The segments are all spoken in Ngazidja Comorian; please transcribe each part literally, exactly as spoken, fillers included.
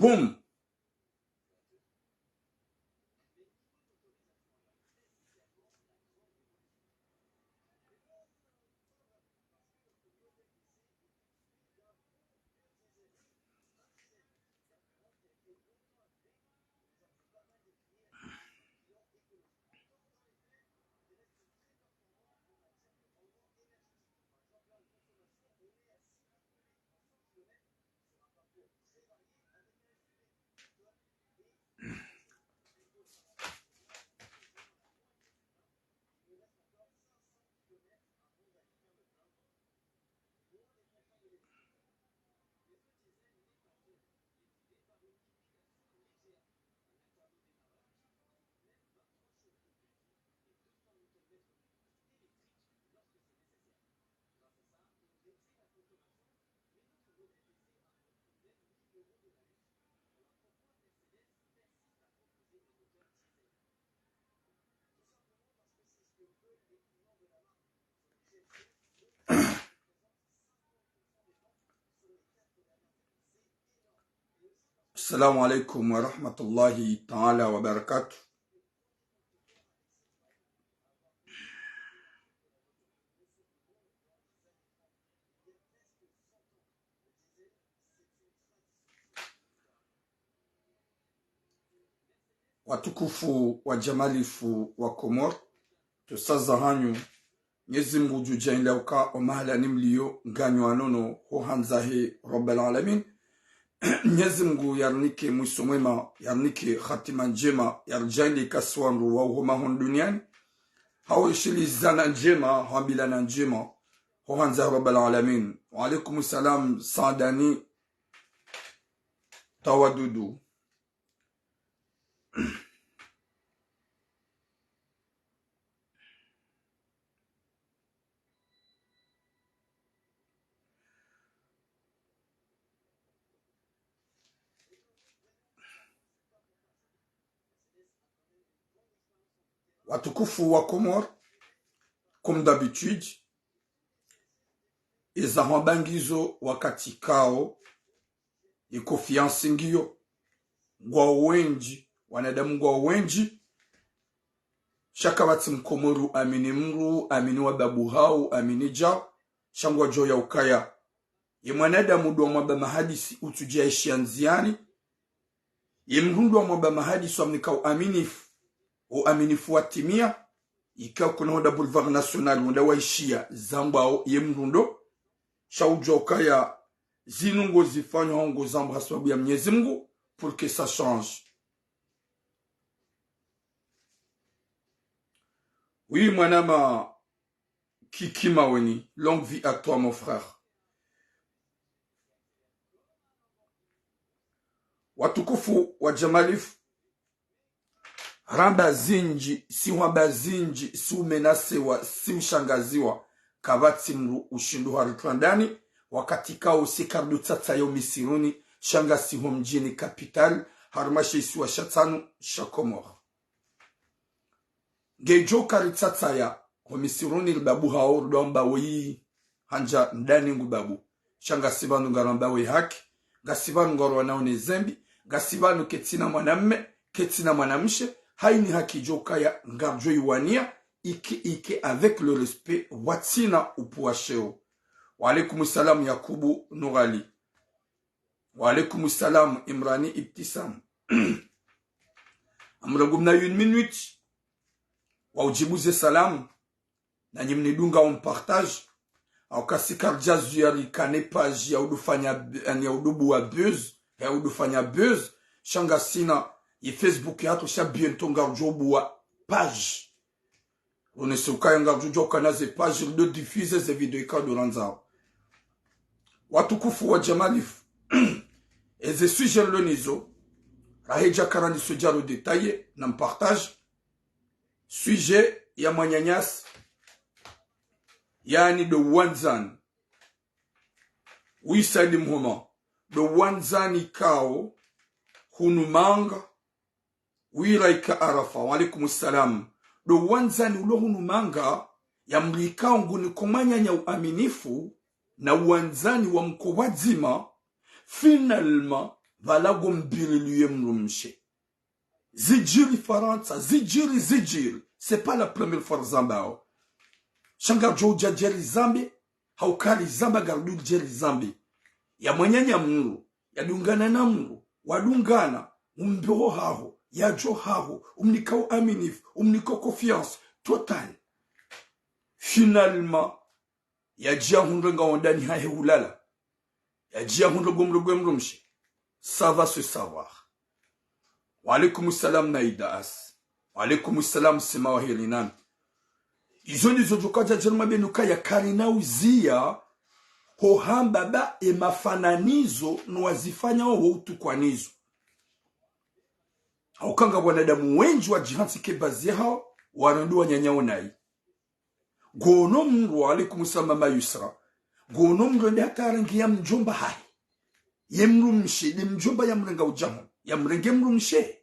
Boum. Assalamu alaikum wa rahmatullahi ta'ala wa barakatuh. Watukufu wa jamalifu wa Komori, tusaza hanyu, Mnyezi Mngu udjo djaanlia uka omahalani mlio nganyu wanono ho handza he Rabbal Alamin. Mnyezi Mngu yarinike mwiso mwema, yarinike hatima ndjema, yaridjaanlie ikasi wandru wa uhoma hunu duniani, ha uishilizana ndjema, ha uambilana ndjema, ho handza he Rabbal Alamin. Wa alaikum salam, Saadani Tawadudu. Watukufu wa Komori, comme d'habitude, eza hwamba ngizo wakati kao, ye confiance ngiyo, ngwao wendji, wanadamu ngwao wendji, sha kapvatsi mkomori uamini mdru, uamini wa babu hau, uamini djao, sha ngwadjo ya ukaya. Ye mwanadamu ndo wamwamba mahadisi utsudja ishiya ndziani, ye mdru ndo wamwamba mahadisi wamnika uaminifu, uaminifu wa timia, ika kuna honda Boulevard National, honda waishiya zambwao ye mdru ndo, sha udjua ukaya zinu ngozifanyao hau ngozambwa ha sababu ya Mnyezi Mngu, pour que ça change. Oui, mwanama Kiki Maweni, longue vie à toi, mon frère. Watukufu wa jamalifu, ramba zindji, si hwamba zindji, si umenasewa, si ushangaziwa, kapvatsi mdru ushindwa haritwandani, wakati kao si kardu tsatsa yo misiruni, sha ngasi ho mdjini capitale, harumwa she isiwa sha tsanu sha Komori. Ngedjo kari tsatsa ya ho misiruni ribabu hao, rido amba weyi handja ndani ngu babu. Sha ngasi pvanu ngaramba we haki, ngasi pvanu ngarwanao ne zembi, ngasi pvanu ketsina mwanamme, ketsina mwanamshe, hayini haki djo kaya ngardjo iwania, ike, ike avec le respect, watsina upvuwa sheo. Wa alaikum salam Yakubu Nourali. Wa alaikum salam Imrani Ibtisam. Amrangu mna une minute, wa udjibu ze salamu, na nyi mnidunga um partage, au kasi kardja zuya rikane page ya udufanya b-, yani ya udubuwa buzz, ya udufanya buzz, sha ngasina ye Facebook yahatru sha bientôt ngardjo buwa page. Rone se ukaya ngardjo djuwa ukana ze page rido diffuser ze video ikao ndo randzao. Watukufu wa jamalifu, eze sujet rilo nizo, rahedja karani sodjaro détailler, na mpartage, sujet ya mwananyasi, yani ndo wandzani, wisadi mhoma, ndo wandzani kao hunu manga, wira ika Arafa, wa alaikum salam. Ndo wandzani ulo hunu manga, ya mdru ikao nguni ko mwananya uaminifu, na wandzani wa mko wadzima, finalement, pvala ngo mbili liye mdrumshe. Zidjiri Farantsa, zidjiri, zidjiri. C'est pas la première fois rizambao. Sha ngaridjo udja dje rizambe, hauka rizamba ngaridjo dje rizambe. Ya mwananya mdru, yadungana na mdru, wadungana, umbe ho haho, yadjo haho, umnika uaminifu, umnika confiance totale. Finalement, yadja hundre nga wandani hahe hulala. Yadja hundre ngo mdru gwe mdrumshe. Ça va se savoir. Wa alaikum salam Naida As. Wa alaikum salam Sima wa Hirinani. Izo ndizo djo kwadja djeri mabenu kaya karina uziya ho hamba ba e mafananizo no wazifanya wo utukwanizo. Hauka nga wanadamu wendji wadjihantsi ke bazi yahao, warandu wananya wo nayi. Ngono mdru, wa alaikum salam Mama Yusra. Ngono mdru ende hata yarenge ya mdjomba hahe. Ye mdrumshe, nde mdjomba yamrenga udja ho. Yamrenge mdrumshe.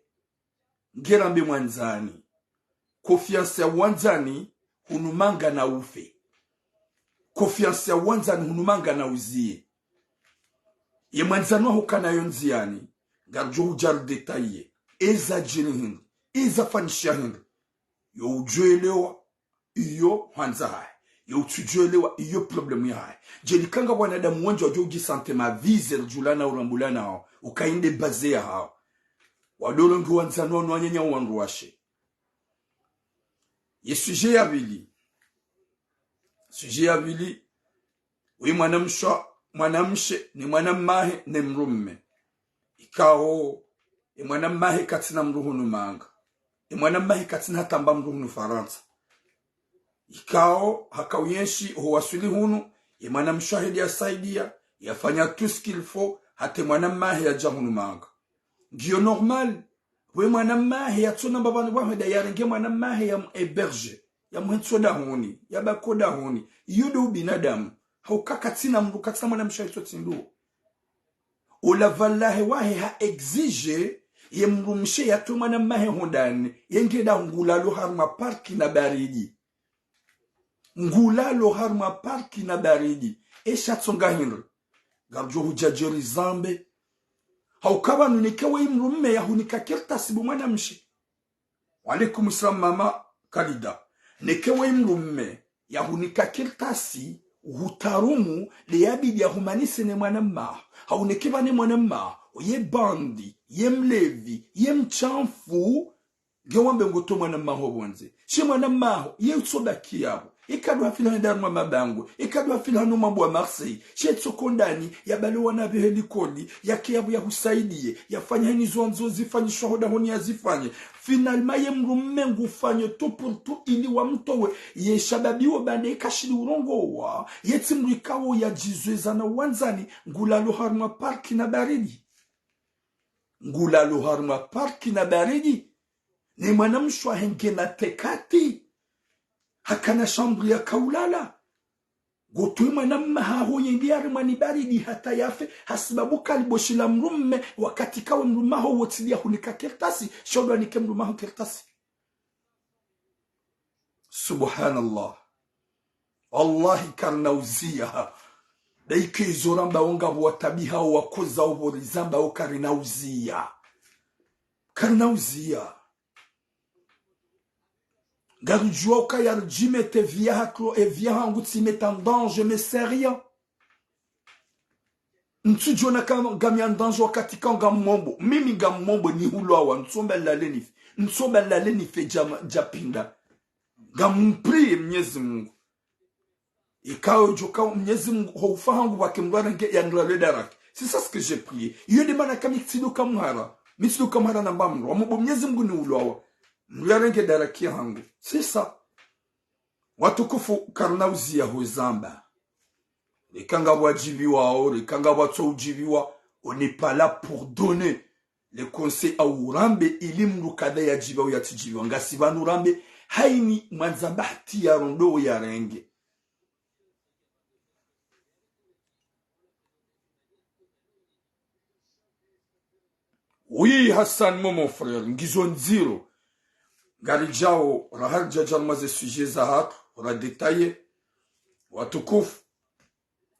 Ngerambe mwandzani. Confiance ya wandzani, hunu manga na ufe. Confiance ya wandzani, hunu manga na uziye. Ye mwandzani waho kana yo ndziyani, ngaridjo udja ridétailler. Eza djiri hindri, eza fanyisha hindri. Yo udjo elewa, iyo hwandza hahe. Yo utsudjo elewa, iyo problème yahahe. Djeli kanga wanadamu wendji wadjo udji sentir mauvais, ridjulana urambulana wo. Uka inde bazi yahao. Wadoro ngi wandzani wanu wananya wandru washe. Ye sujet ya pvili. Sujet ya pvili. Wi mwanamshe, mwanamshe, ni mwanamahe, ni mdrume. Ikao, e mwanamahe katsina mdru hunu manga. E mwanamahe katsina hata mba mdru hunu Farantsa. Ikao, haka uyenshi, ho waswili hunu, e mwanamshe wahe nde yasaidia, yafanya tout ce qu'il faut, hata e mwanamahe yadja hunu manga. Ngiyo normal, we mwanamahe yatsona mba pvanu pvahwenda yarenge mwanamahe ya héberger, ya muhentso dahoni, ya bako dahoni. Iyo nde ubinadamu. Hauka katsina mdru, katsina mwanamshe yitso tsi nduwo. Ola pvala he wahe ha exiger, ye mdrumshe yatowe mwanamahe hondani, ye nge daho ngulalo harumwa parki na baridi. Ngulalo harumwa parki na baridi. Esha tsonga hindri. Ngaridjo hudja dje rizambe. Hauka pvanu neke we mdrume yahunika kartasi bo mwanamshe. Wa alaikum salam Mama Kalida. Neke we mdrume yahunika kartasi, hutarumu, nde yabidi yahumanise ne mwanamaho. Hau neke pvane mwanamaho, ye bandi, ye mlevi, ye mshamfu, nge wambe ngotowe mwanamaho pvondze. She mwanamaho, ye utso baki yapvo. Ikado hafila henda harumwa mabangwe. Ikado hafila hanu mambo wa Marseille. She tso kondani, yabale wana pvehe likoli, yake yapvo yahusaidiye, yafanya heni zo wandzo zifanyishwa ho dahoni yazifanye. Finalement, ye mdrume ngufanyo tout pour tout ili wamtowe. Ye shababi wo bande ikashili urongowa. Ye tsi mdru ikao yadjizweza na wandzani, ngulalo harumwa parki na baridi. Ngulalo harumwa parki na baridi. Ne mwanamshe wahe ngena tekati. Hakana shambri yaka ulala. Ngotowe mwanamaho yende yaremwa ni baridi hata yafe, hasibabu kaliboshila mdrume, wakati kawe mdrumaho wotsili yahunika kartasi, shodwa nike mdrumaho kartasi. Subhanallah. Wallahi karina uziya. Nda ike izo rambao ngapvo watabiha wo wakoza wo pvo rizambao karina uziya. Karina uziya. Ngaridjuwa ukaya ridjimete vie yahatru, e vie yahangu tsi imeta en danger, mais c'est rien. Ntsudjona ka ngami en danger wakati ka ngammombo. Mimi ngammombo nihulwawa, ntsomba nilale nife. Ntsomba nilale nife dja, djapinda. Ngampriye Mnyezi Mungu. Ikao djoka Mnyezi Mungu, ho ufa hangu pvwake mdru yarenge yandru yalwe daraki. C'est ça ce que j'ai prié. Iyo nde mana ka mi tsiduka mhara. Mi tsiduka mhara namba mdru. Wamombo Mnyezi Mungu nihulwawa. Mdru yarenge daraki yahangu. C'est ça. Watukufu, karina uziya huzamba. Reka ngapvo wadjibiwao, reka ngapvo watso udjibiwa, on n'est pas là pour donner les conseils au rambe, ili mdru kadha yadjibiwa au yatsidjibiwa. Ngasi pvanu rambe, haini mwandzamba hata yarondowe yarenge. Oui, Hassan, mon, mon frère, ngizo ndziro. Ngaridjao, raha ridjadja harumwa ze sujet zahatru, radétailler. Watukufu,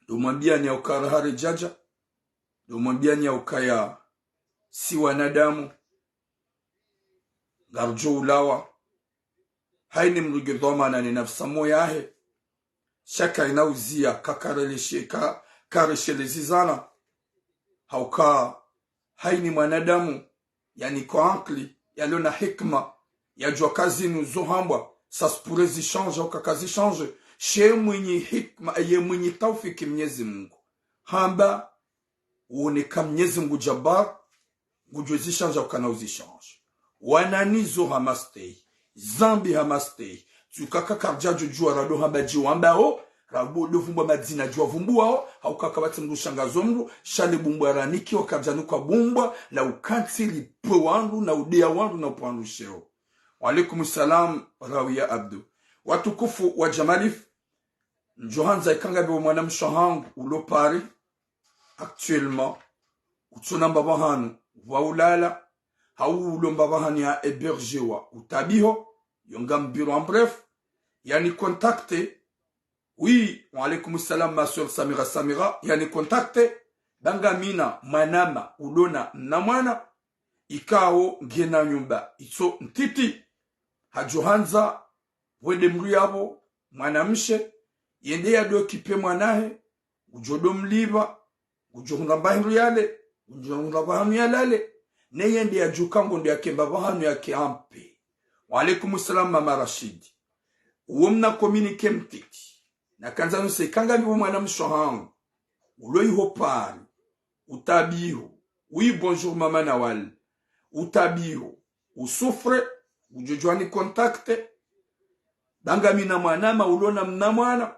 ndo mwambiani ya uka raha ridjadja, ndo mwambiani ya ukaya si wanadamu, ngarudjo ulawa. Hayini mdru nge dhwamana ne nafsi moya yahe, sha kayina uziya kakareleshe, ka, kareshelezizana. Hauka hayini mwanadamu, yani ko ankili, yalo na hikma, yadjuwa ka zinu zo hambwa, ça se pourrait zi change, hauka ka zi change. She mwinyi hikma, ye mwinyi taufiki Mnyezi Mungu. Hamba, wone ka Mnyezi Mungu Jabbar, ngudjo zi change hauka na uzi change. Wananizo hama stehi, zambi hama stehi, tsuka kakaridja djudjuwa rado hamba djiwambao, rado vumbwa madzina djiwavumbuwao, hauka kapvatsi mdru shangazo mdru, sha le bumbwa raniki wakaridja nuka bumbwa, la ukantsi lipve wandru, na udeya wandru, na upve wandru sheo. Wa alaikum salam, Rawiya Abdu. Watukufu wa Jamalif, ndjo handza ika ngapvo mwanamshe hangu ulo Paris, actuellement, utsona mbaba hanu, wa ulala, hau ulo mbaba hanu ya hébergewa utabiho, yo ngam bureau en bref, yani contacter, oui, wa alaikum salam, ma sœur Samira Samira, yani contacter, ba ngamina mwanama ulona mna mwana, ikao ngena nyumba itso ntiti, hadjo handza, wende mdru yapvo, mwanamshe, yende yado kipe mwanahe, ngudjo do mlipva, ngudjo hundra mba hindru yale, ngudjo hundra mba hanu yalale, ne yende yadjuka ngondo yake mbaba hanu yake ampe. Wa alaikum salam, Mama Rashidi. Uwo mna communiqué mtiti. Nakandza nuse ika ngapvo mwanamshe hangu ulo iho Paris, utabiho. Oui, bonjour, Mama Nawal. Utabiho, usouffre, ngudjo djuwa ni contacter. Ba ngamina mwanama ulona mna mwana,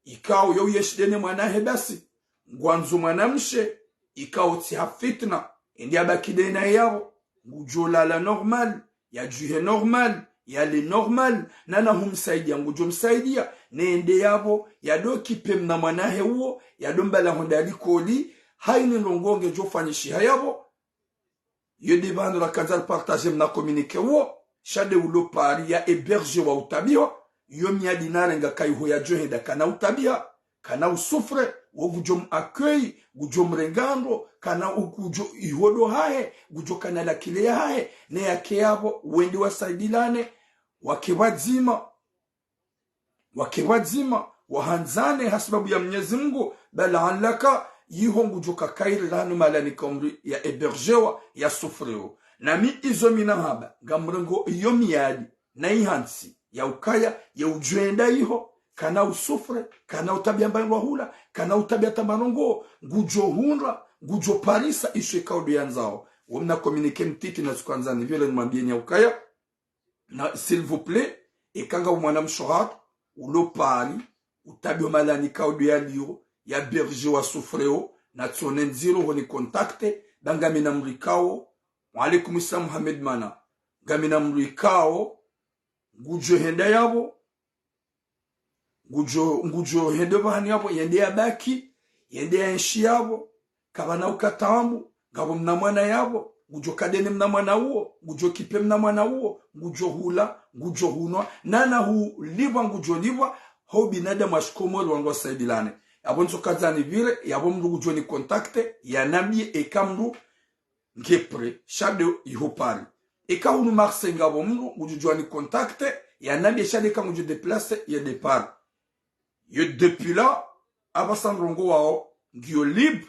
ikao yo uyeshidene mwanahe basi, ngwandzo mwanamshe, ikao tsi ha fitna, yende yabaki dena yapvo, ngudjo lala normal, yadjuhe normal, yale normal, nana humsaidia ngudjo msaidia, ne yende yapvo, yado kipe mna mwanahe uwo, yado mbala honda likoli, hayini ndrongo ngedjo fanyishiha yapvo. Yo de pvanu rakandza ripartager mna communiqué uwo, sha de ulo Paris ya hébergewa utabiho, yo miadi narenga kayiho yadjo henda kana utabiha, kana usouffre, wo ngudjo m accueil, ngudjo mrenga ndro, kana u-, ngudjo iho do hahe, ngudjo kana la clé yahahe, ne yake yapvo, wende wasaidilane, wake pvadzima, wake pvadzima, wahandzane ha sababu ya Mnyezi Mungu, ba laallaka, yiho ngudjo ka kheri lanu mahala nika umri ya hébergewa, ya souffre wo. Nami izo mina hamba, ngamrengo iyo miadi, na ihantsi, ya ukaya, ya udjo enda iho, kana usouffre, kana utabia mba hindru hula, kana utabia tamarongo, ngudjo hundra, ngudjo parisa isho ikao do yandzao. Wo mna communiqué mtiti na tsukandzani pvile nimwambieni ya ukaya, na, s'il vous plaît, eka ngapvo mwanamshe hatru, ulo Paris, utabiho mahala nika udo yalio, ya hébergewa souffre wo, natsone ndziro honi contacter, ba ngamina mdru ikao, wa alaikum salam Mohamed Mana, ngamina mdru ikao, ngudjo henda yapvo, ngudjo, ngudjo hende pvahanu yapvo, yende yabaki, yende yaenshi yapvo, kapvana uka taabu, ngapvo mna mwana yapvo, ngudjo ka dene mna mwana uwo, ngudjo kipe mna mwana uwo, ngudjo hula, ngudjo hunwa, nana hulipvwa ngudjo lipvwa, ho binadamu wa shikomori wandru wasaidilane. Yapvo ntsokandzani pvile, yapvo mdru ngudjo ni contacter, yanambie eka mdru nge prêt, sha de iho Paris. Eka hunu Marseille ngapvo mdru, ngudjo djuwa ni contacter, yanambie sha de eka ngudjo déplacer, yende Paris. Yo depuis là, apvasa ndrongo wao, ngiyo libre,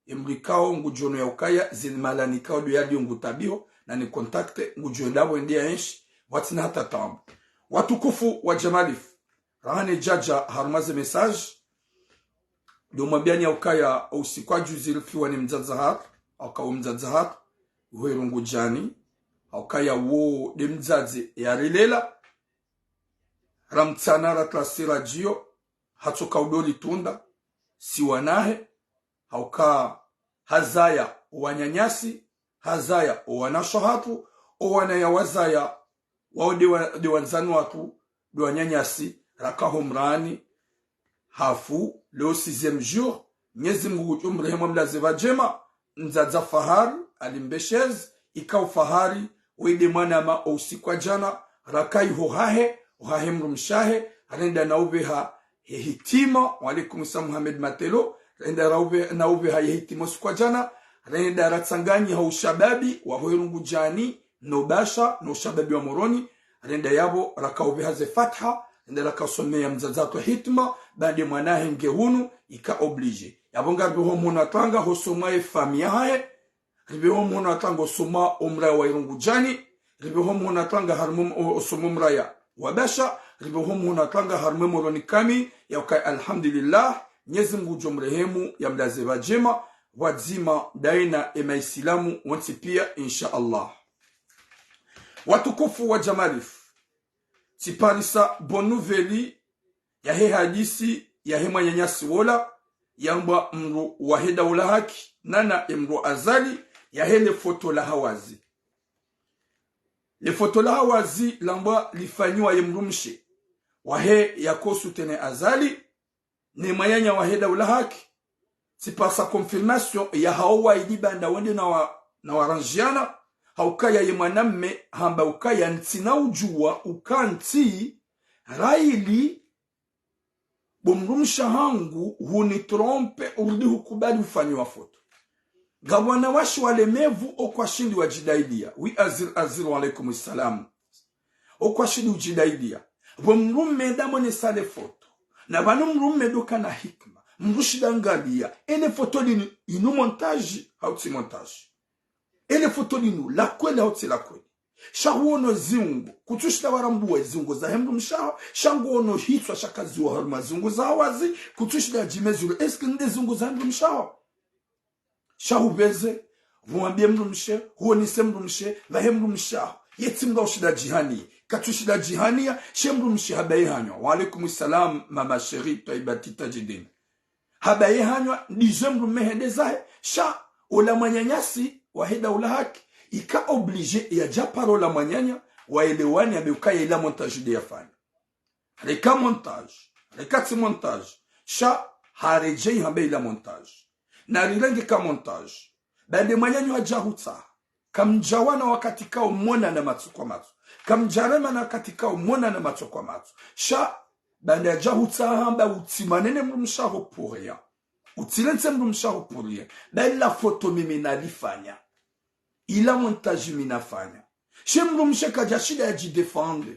emdru ikao ngudjo ona ya ukaya, zini mahala nika udo yalio ngutabiho, na ni contacter, ngudjo enda pvo yende yaenshi, pvatsina hata taabu. Watukufu wa Jamalif, rahana djadja harumwa ze message, ndo mwambiani ya ukaya usiku wa juzi rifiwa ni mdzadze hatru, hauka wo mdzadze hatru, uhe rungu djani, hauka ya wo de mdzadze yarilela, ramtsana ratlasi radjio, hatsoka udo ritunda, si wanahe, hauka hazaya wananyasi, hazaya owanashe hatru, owana ya wazaya, wao de wa, de wandzani watru, de wananyasi, raka ho mrani, hafu, leo sixième jour, Mnyezi Mungu ngudjo mrehemu amlaze pvadjema, mdzadze Fahari, Ali Mbeshezi, ikao Fahari, weye de mwanama o usiku wa djana, raka iho hahe, ohahe mdrumshe wahe, renda na upveha ye hitima, wa alaikum salam Mohamed Matelo, renda ra upve, na upveha ye hitima usiku wa djana, renda ratsanganyi ha ushababi wa hweru Ngudjani, no Basha, no ushababi wa Moroni, renda yapvo rakaupviha ze fatha, renda rakausomeya mdzadze hatru hitma, baanda mwana hahe nge hunu, ika obligé. Yapvo ngaribiho mhono wa tanga hosoma ye famiyi yahahe, ribiho mhono wa tanga hosoma omraya wa Irungudjani, ribiho mhono wa tanga harumwa o-, osoma omraya wa Basha, ribiho mhono wa tanga harumwa Moroni kami, ya ukaya alhamdulillah, Mnyezi Mungu ngudjo mrehemu yamlaze pvadjema, pvwadzima daina emaisilamu wontsi piya, insha Allah. Watukufu wa Jamalif, tsiparisa bonne nouvelle yahe hadisi yahe mwananyasi wola, yambwa mdru wahe Daula Haki, nana emdru Azali, yahe le foto la hawazi. Le foto la hawazi lambwa lifanyiwa ye mdrumshe wahe yako soutenir Azali, ne mwananya wahe Daula Haki, tsiparisa confirmation ya hawo waili baanda wende na wa, na waranjiana, ha ukaya ye mwanamme hamba ukaya ntsina udjuwa uka ntsi raili bo mdrumshe hangu huni tromper urudi hukubali ufanyiwa foto. Ngapvo wanawashe walemevu okwashindi wadjidailiya. Oui, Azir, Azir, wa alaikum salam. Okwashindi udjidailiya. Bo mdrumme nda mwonesa le foto. Na pvanu mdrumme ndo kana hikima. Mdru shinda angaliya. Ele foto linu, inu montage, hau tsi montage. Ele foto linu, la kweli hau tsi la kweli. Sha huono ziungo, kutsushinda warambua ziungo zahe mdrumshe haho, sha nguono hitswa shakaziwa harumwa ziungo za hawazi, kutsushinda djimezure, est-ce que nde ziungo zahe mdrumshe haho? Sha hupveze, humwambie mdrumshe, huonese mdrumshe, pvahe mdrumshe haho. Ye tsi mdru ushinda djihaniya, katsushinda djihaniya, she mdrumshe habaye hanywa. Wa alaikum salam, mama chérie, Twaiba Tita Jidin. Habaye hanywa, ndizo mdrumme hende zahe, sha ola mwananyasi wahe Daula Haki, ika obligé yadje apare ola mwananya, waelewane, hambe ukaya ila montage nde yafanya. Reka montage, reka tsi montage, sha haredjei hambe ila montage. Narirenge ka montage. Baanda mwananyanyu hadja hutsaha. Kamdjawana wakati kao monana matso kwa matso. Kamdjaremana wakati kao monana matso kwa matso. Sha, baanda yadja hutsaha hamba utsimane ne mdrumshe haho pour rien. Utsilentse mdrumshe haho pour rien. Ba ila foto mimi nalifanya. Ila montage mi nafanya. She mdrumshe kadjashinda yadjidéfendre.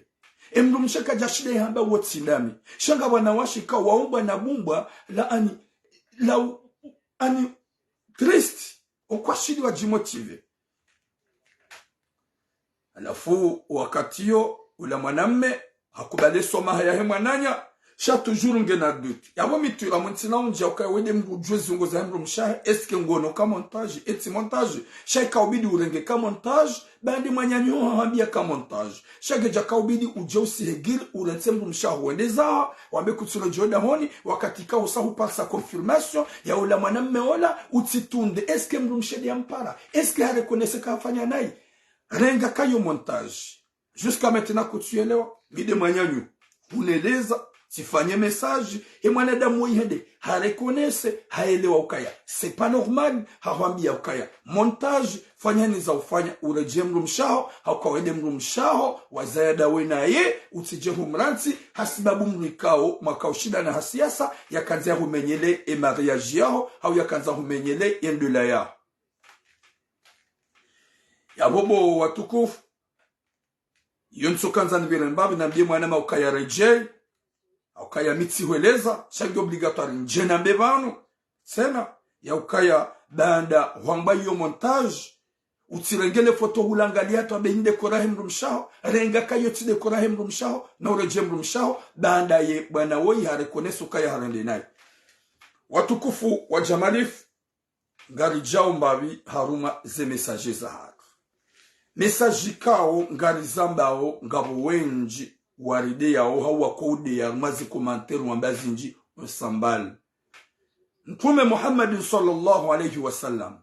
E mdrumshe kadjashinda yahamba wo tsi ndami. Sha ngapvo wanawashe kao waumbwa na bumbwa la ani, la u-, ani triste. Okwashindi wadjimotiver. Halafu wakati yo, ula mwanamme, hakubali swamaha yahe mwananya, sha toujours ngena doute. Yapvo mi tu ila mwantsina undji ya ukaya wende mdru udjuwe ziungo zahe mdrumshe hahe, est-ce que nguono ka montage, etsi montage, sha ika ubidi urenge ka montage, baanda mwananyanyu hahambia ka montage. Sha kedja ka ubidi udje usihegiri, urentse mdrumshe haho wende zaho, wambe kutsulo djo dahoni, wakati ka usa huparisa confirmation ya ula mwanamme ola, utsitunde, est-ce que mdrumshe nde yampara, est-ce que hareconnaître ka hafanya nayi. Renga ka yo montage. Jusqu'à maintenant kutsuelewa, mi nde mwananyanyu. Huneleza, tsifanye message, he mwanadamu woyi hende, hareconnaître, haelewa ukaya. C'est pas normal, hahwambia ukaya. Montage, fanya niza ufanya, uredjee mdrumshe haho, hauka wende mdrumshe haho, wazaya ndawe naye, utsidje humrantsi, hasibabu mdru ikao, mwaka ushindana ha siasa, yakandza yahumenyele e mariage yaho, hau yakandza humenyele e ndola yaho. Yapvo bo watukufu, yo ntsokandza nipvire mbapvi nambie mwanama ukaya redjei, haukaya mi tsihweleza, sha nge obligatoire ndje nambe pvanu. Tsena, ya ukaya baanda hwamba yo montage, utsirenge le foto hulangalia hata wambe ni décor yahe mdrumshe haho, renga ka yo tsi décor yahe mdrumshe haho, na uredjee mdrumshe haho, baanda ye bwana woyi hareconnaître ukaya harende nayi. Watukufu wa Jamalif, ngaridjao mbapvi harumwa ze message zahatru. Message kao ngarizambao ngapvo wendji warideyao hau wakoudeya harumwa ze commentaire wamba zindji, on s'emballe. Mtrume Muhammadin swallallahu alayhi wa sallam,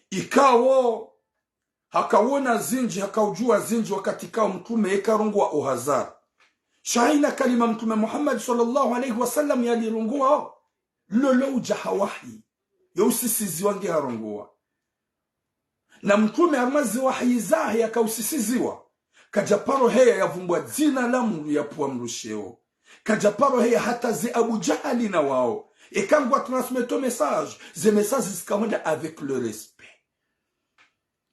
ikao hakaona zindji, hakaudjua zindji wakati kao mtrume yeka rongoa o hasard. Sha hayina kalima mtrume Muhammad swallallahu alayhi wa sallam yalirongoao, lolo udja ha wahyi, yo usisiziwa nge harongoa. Na mtrume harumwa ze wahyi zahe yakausisiziwa, kadjaparo heya yavumbua dzina la mdru yapvua mdru sheo. Kadjaparo heya hata ze Abu Jahali na wao, Eka ngwa transmettre message, ze message zikahwenda avec le respect.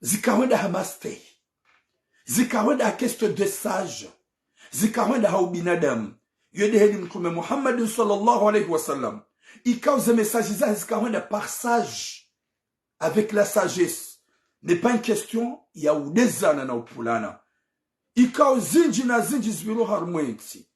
Zikahwenda ha mastehi. Zikahwenda ha question de sage. Zikahwenda ha ubinadamu. Yo de heli Mtrume Muhammadin sallallahu alayhi wa sallam. Ikao ze message zahe zikahwenda par sage. Avec la sagesse. N'est pas une question ya udezana na upvulana. Ikao zindji na zindji zipviro harumwa entsi.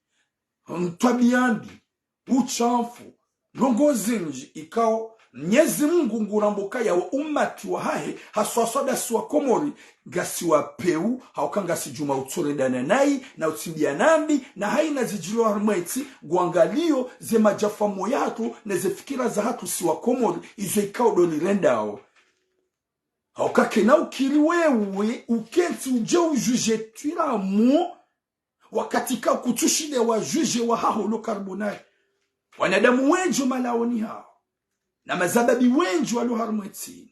Ntwabiya mbi, utshafu, ndrongo zindji ikao Mnyezi Mungu nguramba ukaya wo umati wahahe, haswaswa ndasi wa Komori, ngasi wa pewu, hauka ngasi djuma utsorendana nayi, na utsimbiya na mbi, na haina zidjiro harumwa entsi, ngwangaliyo ze madjafamu yahatru, ne ze fikira zahatru si wa Komori, izo ikao ndo lirendao. Hauka kena ukiri wewe, ukentsi udje ujuge Twiramu, wakati ikao kutsushinde wa juge wahaho lo karibu naye. Wanadamu wendji malaoni hawo. Na mazababi wendji walo harumwa entsi inu.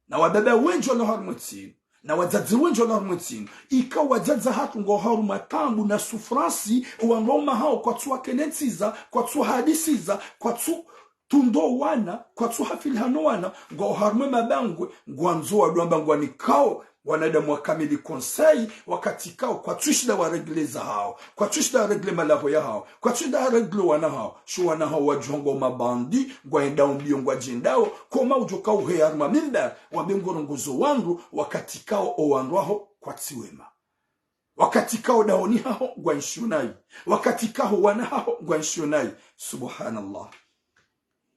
Na wababa wendji walo harumwa entsi inu. Na wadzadze wendji walo harumwa entsi inu. Ikao wadzadze hatru ngwao harumwa taabu na souffrance, owandru waume hawo kwatsu wakelentsiza, kwatsu wahadisiza, kwatsu tunda owana, kwatsu hafiliha no wana, ngwao harumwa emabangwe, ngwandzo wadjo amba ngwanikao wanadamu wa kamili conseil, wakati ikao kwatsushinda wa régler zahawo, kwatsushinda wa régler malapvo yahawo, kwatsushinda wa régler wana hawo, sha wana hawo wadjuha ngwao mabandi, ngwaendao mbio ngwadjendao, koma udjo kao uheya harumwa mimbar, wambe ngorongozo wandru, wakati ikao owandru waho kwatsi wema. Wakati ikao dahoni haho ngwaenshio nayi. Wakati ikao wana haho ngwaenshio nayi. Subhanallah.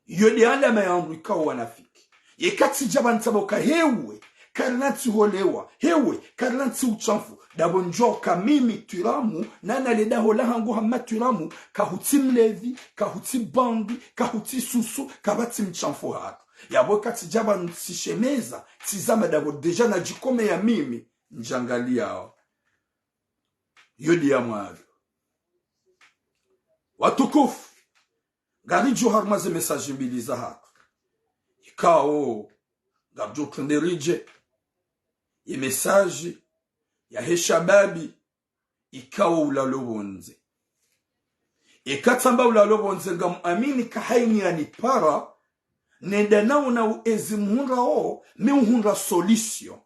Iyo de alama ya wandru ikao wanafiki. Ye katsi djaba ntsabo ka hewe, karina ntsi holewa, hewe, karina ntsi utshafu. Ndapvo ndjo ka mimi Twiramu, nana le daho lahangu hama Twiramu, kahutsi mlevi, kahutsi bandi, kahutsi susu, kapvatsi mtshafu hatru. Yapvo katsi djaba ntsishemeza, tsizama ndapvo déjà nadjikomeya mimi, ndjangaliyao. Iyo de ya mwando. Watukufu, ngaridjo harumwa ze message mbili zahatru. Ikao, ngapvo trende ridje. Ye message yahe shababi, ikao ulalo pvondze. Eka tsamba ulalo pvondze ngamuamini ka haini yanipara, nenda naona uezi muhundrao, mi uhundra solution.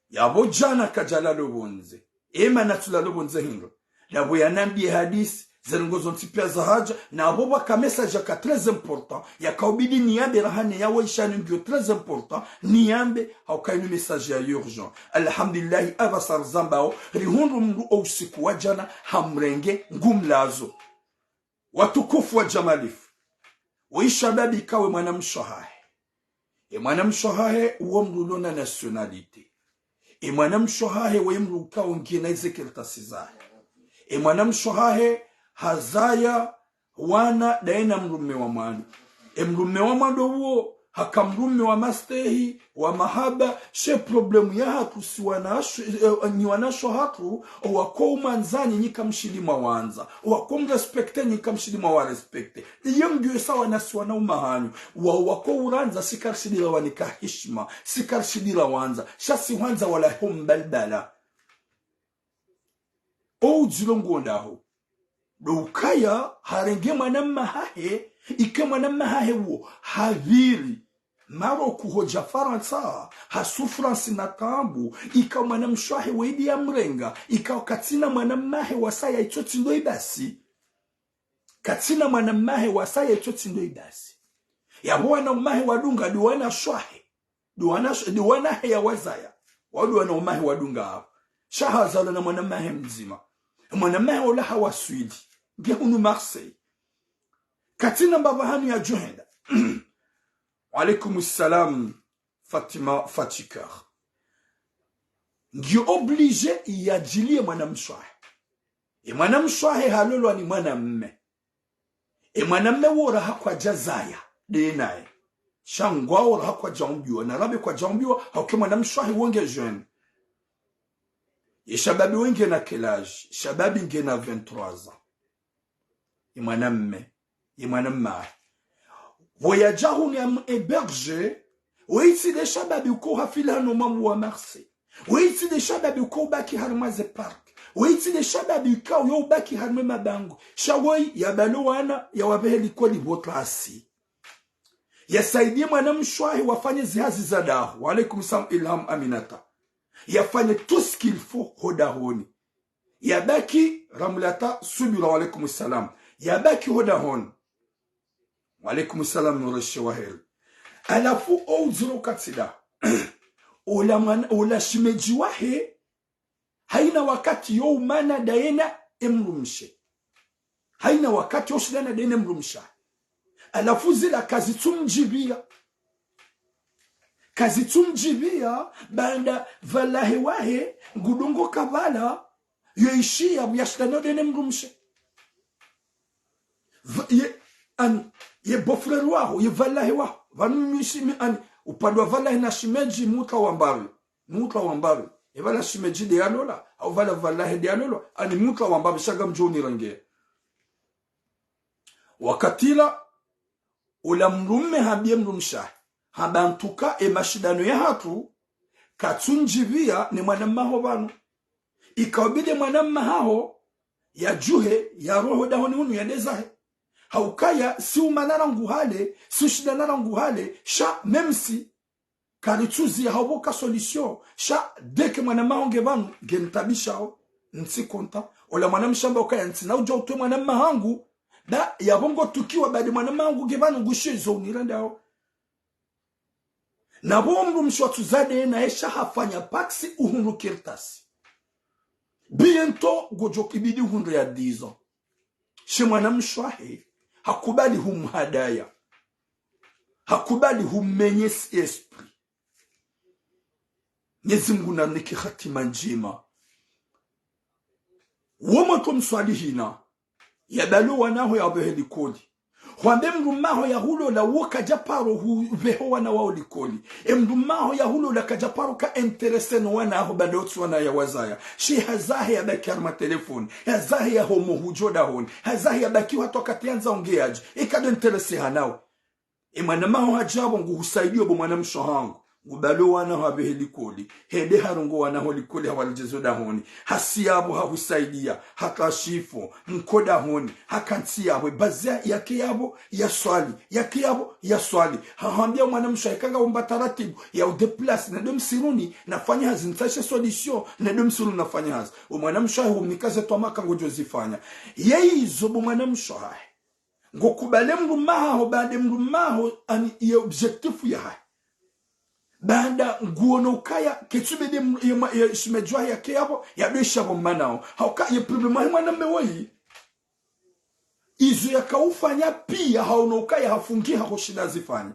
Yapvo djana kadjalalo pvondze. Ema natsulalo pvondze hindru. Ndapvo yanambiye hadisi, ze ndrongo zontsi piya zahadja, na apvo pvwaka message yaka très important, yakaubidi niyambe raha ne yawo ishani ngiyo très important, niyambe, hauka inu message ya urgent. Alhamdulillahi, apvasa rizambao, rihundru mndru o usiku wa djana, hamrenge, ngumlazo. Watukufu wa djamalifu. Wo ishababi ikao e mwanamshe wahahe. E mwanamshe wahahe uwo mndru ulona nationalité. E mwanamshe wahahe wo mndru ukao ngena ize kartasi zahe. E mwanamshe wahahe hazaya wana daye na mdrume wa mwando. E mdrume wa mwando uwo, haka mdrume wa mastehi, wa mahaba, she problème yahatru si wanashe, eh, nyi wanashe hatru, owako umwandzani nyi kamshindi mwawandza, owako mrespecte nyi kamshindi mwawarespecte. Iye mdjuwe sawa nasi wanaume hanyu, wa, owako urandza si karishindi rawanika hishima, si karishindi rawandza, sha si hwandza walahe ombalbala. O udziro ngo ndaho. Ndo ukaya harenge mwanamme wahahe, ike mwanamme wahahe uwo, hapviri Maroc hodja Farantsa, ha souffrance na taabu, ika mwanamshe wahe waidi yamrenga, ika katsina mwanamme wahe wasaya itso tsi ndo ibasi. Katsina mwanamme wahe wasaya itso tsi ndo ibasi. Yapvo wanaume wahe wadunga ndo wanashe wahe. Ndo wana, ndo wanahe yawazaya. Wao ndo wanaume wahe wadunga apvo. Sha hazalwa na mwanamme wahe mdzima. Mwanamme wahe ola hawaswili. Nge hunu Marseille. Katsina mbapvi hanu yadjohenda. Wa alaykum salam, Fatima Fatikar. Ngiyo obligé yadjiliye mwanamshe wahe. E mwanamshe wahe halolwa ni mwanamme. E mwanamme wo raha kwadjazaya, nde naye. Sha ngwao raha kwadjaumbiwa, na rabe kwadjaumbiwa, hauka e mwanamshe wahe wo nge jeune. Ye shababi wo ngena quel âge? Shababi ngena vingt-trois ans. Ye mwanamme, ye mwanamme wahe. Pvo yadja hunu yamu héberger, wo itsi nde shababi uko hafila hanu mamu wa Marseille. Wo itsi nde shababi uko ubaki harumwa ze parc. Weyi tsi nde shababi ikao yo ubaki harumwa mabangwe. Sha woyi yabale wana, yawapvehe likoli pvo klasi. Yasaidie mwanamshe wahe wafanye zihazi za daho. Wa alaikum salam, Ilham Aminata. Yafanye tout ce qu'il faut ho dahoni. Yabaki Ramlata Subira, wa alaikum salam. Yabaki ho dahoni. Wa alaikum salam, Nureshe wa heri. Halafu o udziro katsi da. Ola mwana, ola shemedji wahe, hayina wakati yo umana dayena emdrumshe. Hayina wakati yo ushindana dayena emdrumshe. Halafu zila kazitsumdjipviya. Kazitsumdjipviya, baanda pvalahe wahe, ngudungo kabala, yo ishiya pvo yashindana dayena emdrumshe. Pva-, ye, ani, ye beau-frère waho, ye pvalahe waho. Pvanu mi shi-, mi, ani, upande wa pvalahe na shemedji, mi utsaha wambapvi. Mi utsaha wambapvi. Ye pvala shemedji nde yalola, hau pvala pvalahe nde yalola, ani mi utsaha wambapvi, sha ngamdjo unirenge. Wakati ula, ola mdrume hambiye mdrumshe wahe, hamba en tout cas, emashindano yahatru, katsundjipviya ne mwanamme waho pvanu. Ikao bidi mwanamme waho, yadjuhe, yarohe dahoni hunu yende zahe. Haukaya, si umana rangu hale, si ushindana rangu hale, sha même si, karitsuziya hapvo ka solution, sha dès que mwanamme waho nge pvanu, nge ntabishao, ntsi konta. Ola mwanamshe hamba ukaya ntsina udja utowe mwanamme wahangu, ba yapvo ngo tukiwa badi mwanamme wahangu nge pvanu ngushiyo izo unirendao. Na pvo mdrumshe watsuzade naye sha hafanya paksi uhundru kartasi. Bientôt ngodjo kibidi uhundru ya dix ans. She mwanamshe wahe, hakubali humhadaya. Hakubali humenyesi esprit. Mwenyezi Mungu nanike hatima ndjema. Wo mwanamshe mswalihina, yabale wana waho yapvehe likoli. Hwambe mdrumme waho yahulola wo kadja paro hupveha wana waho likoli. Emdrumme waho yahulola kadja paro ka intéressé no wana waho baanda wotsi wana yawazaya. She hazahe yabaki harumwa telefoni. Hazahe yahomo hudjo dahoni. Hazahe yabaki hata wakati yandza ongeyadji. Eka ndo intéressé hanao. Emwanamme waho hadja pvo nguhusaidiyo bo mwanamshe wahangu. Ngubalo wana waho yapvehe likoli. Hende harongoa wana waho likoli hawaredjeze dahoni. Hasiya pvo hahusaidiya. Hakashifu. Nko dahoni. Hakantsi yapvo. Bazi yake yapvo yaswali. Yake yapvo yaswali. Hahwambiya mwanamshe wahe eka ngaumba taratibu. Ya udéplacé. Nende msiruni. Nafanye hazi ntsahe solution. Nende msiruni nafanye hazi. O mwanamshe wahe humnika ze twamaka ngodjo zifanya. Ye izo bo mwanamshe wahe. Ngokubali mdrumme waho, baanda mdrumme waho, ani, ye objectif yahahe. Baanda nguono ukaya, ketsu bidi mdru-, ye ma-, ye shemedji wahe yake yapvo, yadwesha pvo mmanao. Hauka, ye problème wahe mwanamme woyi. Izo yakaufanya piya, haono ukaya hafungiha hoshinda zifanye.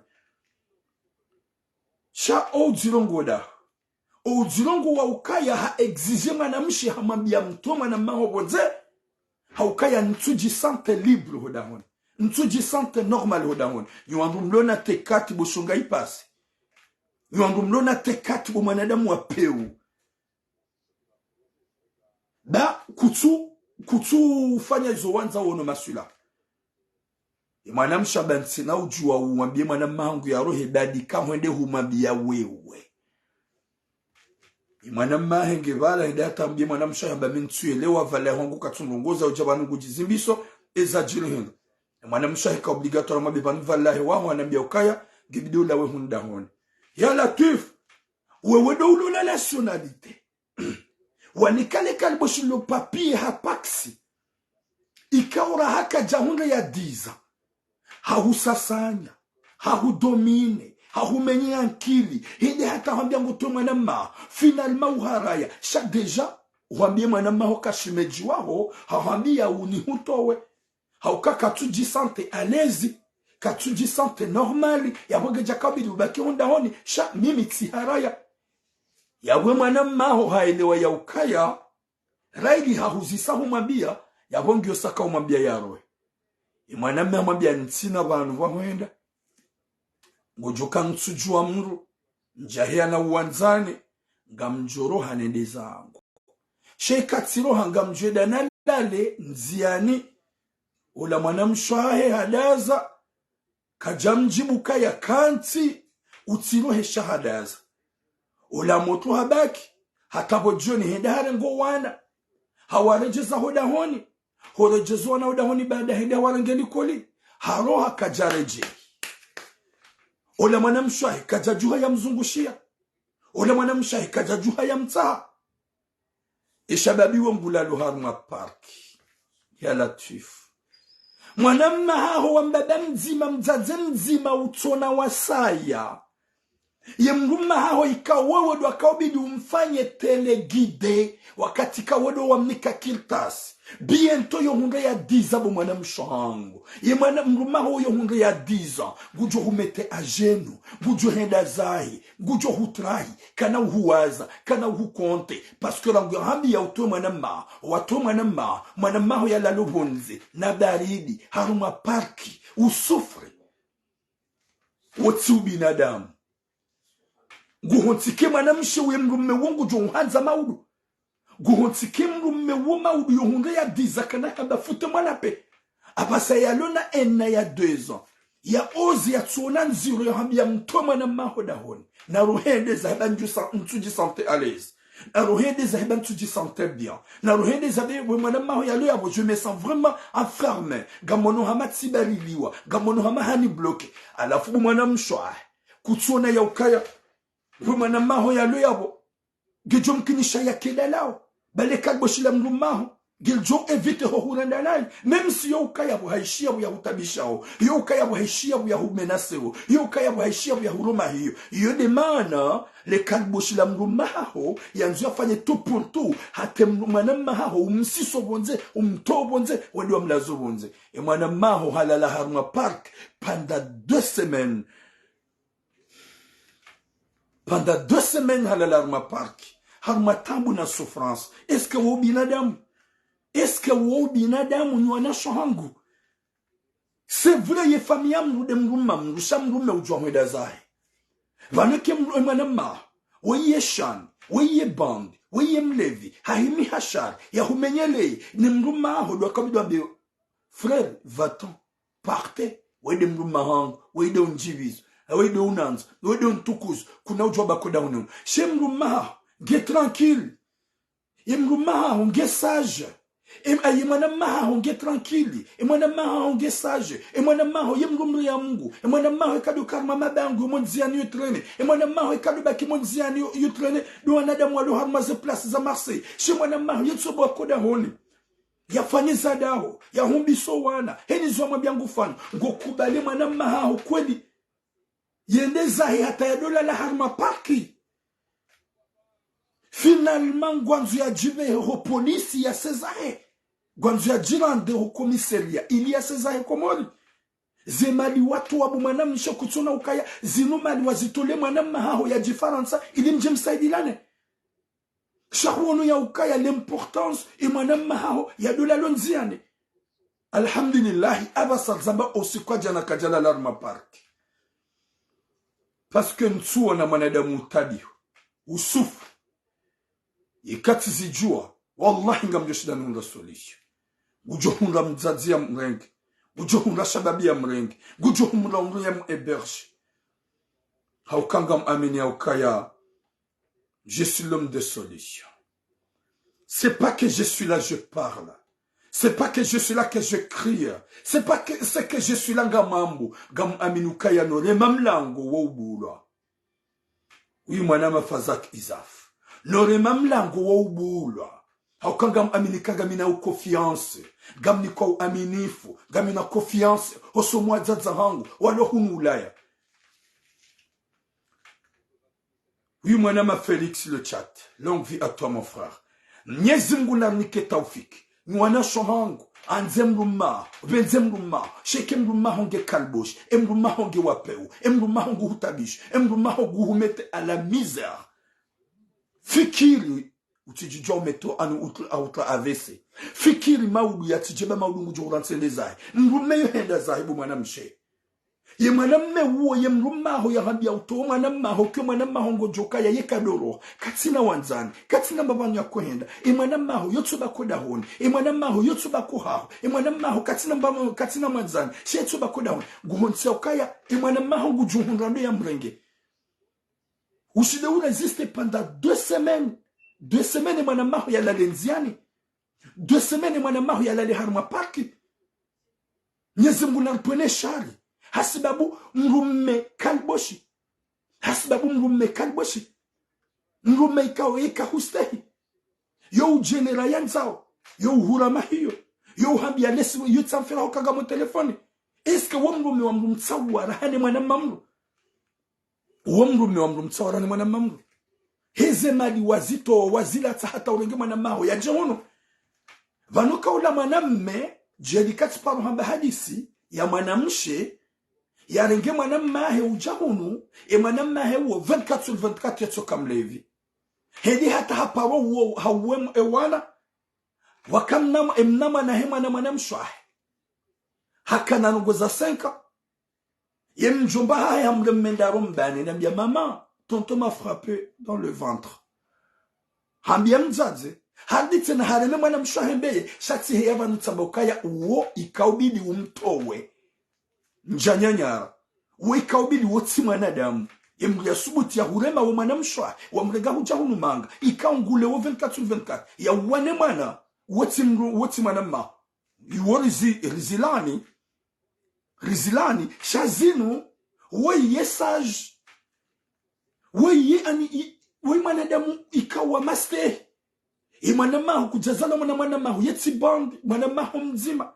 Sha o udziro ngoda. O udziro ngo wa ukaya ha exigé mwanamshe hamwambiya mtowe mwanamme waho pvondze. Ha ukaya ntsudji sentir libre ho dahoni. Ntsudji sentir normal ho dahoni. Nyi wandru mlona tekati bo shonga ipasi. Nyi wandru mlona tekati bo mwanadamu wa pewu. Ba kutsu, kutsu fanya izo wandza wono maswila. Ye mwanamshe hamba ntsina udjuwa umwambiye mwanamme wahangu yarohe dadi ka hwende humwambiya wewe. Ye mwanamme wahe nge pvala hende hata hambiye mwanamshe wahe hamba mi ntsuyelewa pvala wangu katsu ndrongoza udja pvanu ngudjizimbiso, eza djiri hindru. Ye mwanamshe wahe ka obligatoire mwambiye pvanu pvala he waho hanambiya ukaya, ngebidi ulawe hunu dahoni. Ya Latwif, wewe ndo ulola nationalité. Wanikale kali bo shilo papier ha paksi. Ikao raha kadja hundre ya dix ans. Hahusasanya. Hahudomine. Hahumenye ankili. Hende hata hwambiya ngutowe mwanamme waho. Finalement uharaya. Sha déjà. Hwambiye mwanamme waho ka shemedji waho. Hahwambiya unihutowe. Hauka katsudji sentir à l'aise, katsudji sentir normal, yapvo ngedja kabidi ubaki ho dahoni, sha mimi tsiharaya. Yapvo mwanamme waho haelewa ya ukaya, rayili hahuzisa humwambiya, yapvo ngiyo saka humwambiya yarohe. Ye mwanamme hamwambiya ntsina pvanu pvahwenda. Ngodjo ka ntsudjuwa mdru, ndjaheya na uwandzani, ngamdjoroha nende zangu. She katsiroha ngamdjweda nalale ndziyani. Ola mwanamshe wahe hadaza, kadja mdjibu kaya kantsi, utsirohe sha hadaza. Ola motro habaki, hata pvo djoni hende harenge o wana. Hawaredjeza ho dahoni. Horedjeza wana ho dahoni baada hende hawarenge likoli. Haroha kadjaredjei. Ola mwanamshe wahe kadjadjuha yamzungushia. Ola mwanamshe wahe kadjadjuha yamtsaha. Ye shababi wo ngulalo harumwa parki. Ya Latwifu. Mwanamma haho wa mbaba mdzima, mdzadze mdzima utsona wasaya. Ye mdrumma haho ika wewe ndo akaubidi umfanye téléguidé, wakati ka wewe ndo wamnika kartasi. Bientôt yo hundre ya dix ans bo mwanamshe hangu. Ye mwana mdrumma haho yo hundre ya dix ans. Ngudjo humete à genoux. Ngudjo henda zahe. Ngudjo hutrahi. Kana uhuwaza. Kana uhukonte. Parce que rangu yahambiya utowe mwanamma haho. Watowe mwanamma haho. Mwanamma haho yalalo pvondze. Na baridi. Harumwa parki. Usouffre. Wo tsi ubinadamu. Nguhontsike mwanamshe uye mdrumme wo ngudjo uhandza maudu. Nguhontsike mdrumme wo maudu yo hundre ya dix ans kana hamba fute mwana pe. Apvasa yalo na ena ya deux ans. Ya ozi yatsona ndziro yahambiya mtowe mwanamma haho dahoni. Na rohende zahe ba ndjusa ntsudji sentir à l'aise. Na rohende zahe ba ntsudji sentir bien. Na rohende zahe we mwanamma haho yalo yapvo, je me sens vraiment enfermé. Ngamono hama tsibariliwa. Ngamono hama hani bloqué. Halafu bo mwanamshe wahe. Kutsona ya ukaya. We mwanamma haho yalo yapvo. Ngedjo mkinisha yake dalao. Ba le kaliboshi la mdrumma haho. Ngilidjo éviter ho hurenda nayi. Même si yo ukaya pvo haishiya pvo yahutabishao. Yo ukaya pvo haishiya pvo yahumenaceo. Yo ukaya pvo haishiya pvo yahuruma hiyo. Yo nde maana le kaliboshi la mdrumma haho. Yandzo yafanye tout pour tout. Hata mdru-, mwanamma haho. Umsiso pvondze. Umtowe pvondze. Wende wamlaze pvondze. Ye mwanamma haho halala harumwa parki. Pendant deux semaines. Pendant deux semaines halala harumwa parki. Harumwa taabu na souffrance. Est-ce que wo ubinadamu? Est-ce que wo ubinadamu nyi wanashe hangu? C'est vrai ye famille ya mdru nde mdrumme, mdru sha mdrumme udjuwa hwenda zahe. Pvanu ke mdru, e mwanamma haho. Weye shani, weye bandi, weye mlevi, hahimi hashari, yahumenyeleye, ni mdrumma haho ndo akabidi wambe, frère, va-t'en, partez, wende mdrumma hangu, wende undjipvizo, wende unandza, wende untukuzo, kuna udjuwa ba ko dahoni. She mdrumma haho, nge tranquille. Ye mdrumma haho, nge sage. E, a, ye mwanamma haho, nge tranquille. E mwanamma haho, nge sage. E mwanamma haho, ye mdru mria Mungu. E mwanamma haho, eka ndo karma mabangu, yo mo ndziani yo traîner. E mwanamma haho, eka ndo baki mo ndziani yo, yo traîner. Ndo wanadamu walo harumwa ze place za Marseille. She mwanamma haho, yetso ba ko dahoni. Yafanye za daho, yahumbiso wana, heni zo wamwambiya ngufanya, ngokubali mwanamma haho kweli. Yende zahe hata yadolala harumwa parki. Finalement, ngwandzo yadjipvehe ho polisi yase zahe. Ngwandzo yadjirende ho commissariat, ili yase zahe Komori. Ze mali watowa bo mwanamshe kutsona ukaya, zinu mali wazitole mwanamma haho yadje Farantsa, ili mdje msaidilane. Sha huono ya ukaya l'importance, e mwanamma haho, yadolalo ndziani. Alhamdulillahi, apvasa zamba usiku wa djana kadjalala harumwa parki. Parce que ntsuona mwanadamu utaabiho, usouffre. Yeka tsi zidjuwa, wallahi ngamdjo shinda nihundra solution. Ngudjo hundra mdzadze yamrenge. Ngudjo hundra shababi yamrenge. Ngudjo hundra mdru yamuhéberge. Hauka ngamwamini ya ukaya, je suis l'homme de solution. C'est pas que je suis là, je parle. C'est pas que je suis là que je crie. C'est pas que, c'est que je suis là ngamwambo. Ngamwamini ukaya norema mlango wo ubulwa. Uyu mwanama Fazak Izaf. Norema mlango wo ubulwa. Hauka ngamwamini ka ngamina u confiance. Ngamnikwa uaminifu. Ngamina confiance. Hoso mwadzadze hangu. Walo hunu Ulaya. Uyu mwanama Félix le chat, longue vie à toi mon frère. Mnyezi Mungu narinike taufiki. Nyi wanashe hangu, andze mdrumme haho, pvendze mdrumme haho, sha eka mdrumme haho nge kaliboshi, e mdrumme haho nge wa pewu, e mdrumme haho nguhutabisho, e mdrumme haho nguhumete à la misère. Fikiri, utsidjidjuwa umeto anu utra, utra A V C. Fikiri maudu yatsidjeba maudu ngudjo hurantsi ende zahe. Mdrumme yo henda zahe bo mwanamshe. Ye mwanamme uwo, ye mdrumme haho yahambiya utowe mwanamma haho, ke mwanamma haho ngodjo kaya ye kadoro. Katsina wandzani, katsina mbapvi ya kohenda. E mwanamma haho, yotso ba ko dahoni. E mwanamma haho, yotso ba ko haho. E mwanamma haho, katsina mba, katsina mwandzani. She yotso ba ko dahoni. Nguhontsiya ukaya, e mwanamma haho ngudjo hundra ndo yamrenge. Ushinde u résister pendant deux semaines. Deux semaines, e mwanamma haho yalale ndziani. Deux semaines mwanamaho yalale harumwa parki. Mnyezi Mungu namtwene shari. Hasibabu mdrume kaliboshi. Hasibabu mdrume kaliboshi. Mdrume ikao ika hustehi. Yo udjenera yandzao. Yo uhura mahiyo. Yo uhambia lesi yo tsamfira hukanga mo telefoni. Est-ce que wo mdrume wa mdru mtsawara hane mwanamaho mdru? Wo mdrume wa mdru mtsawara hane mwanamaho mdru? Heze mali wazitowa wazilatsa hata urenge mwanamaho yadje hunu. Pvanu kaula mwanamme, djeli katsiparo hamba hadisi ya mwanamshe, yarenge mwanamahe udja hunu, e mwanamahe uwo vingt-quatre sur vingt-quatre yatsoka mlevi. Hende hata haparo uwo hauwe e wana, wakamna e mna mwana he mwana mwanamshe wahe. Hakana ndrongoo za senka. Ye mdjomba hahe hamle mmendaro mbani, nambia: « Maman, tonton m'a frappé dans le ventre. » Hambia mdzadze, hadi tsena hareme mwanamshe wahe mbeye, sha tsi heya pvanu tsamba ukaya uwo ikaubidi umtowe. Ndjanyanyara. Uwo ikaubidi wo tsi mwanadamu. Ye mdru yasubuti yahurema wo mwanamshe wahe, wamrenga hudja hunu manga, ikaungule wo vingt-quatre sur vingt-quatre, yauwane mwana, wo tsi mdru, wo tsi mwanamaho. Iwo rizi-, rizilani, rizilani, sha zinu, woyi ye sage. Woyi ye ani, i-, woyi mwanadamu ikawa mastehi. I mwanamaho kudjazala mwana mwanamaho ye tsi bandi, mwanamaho mdzima.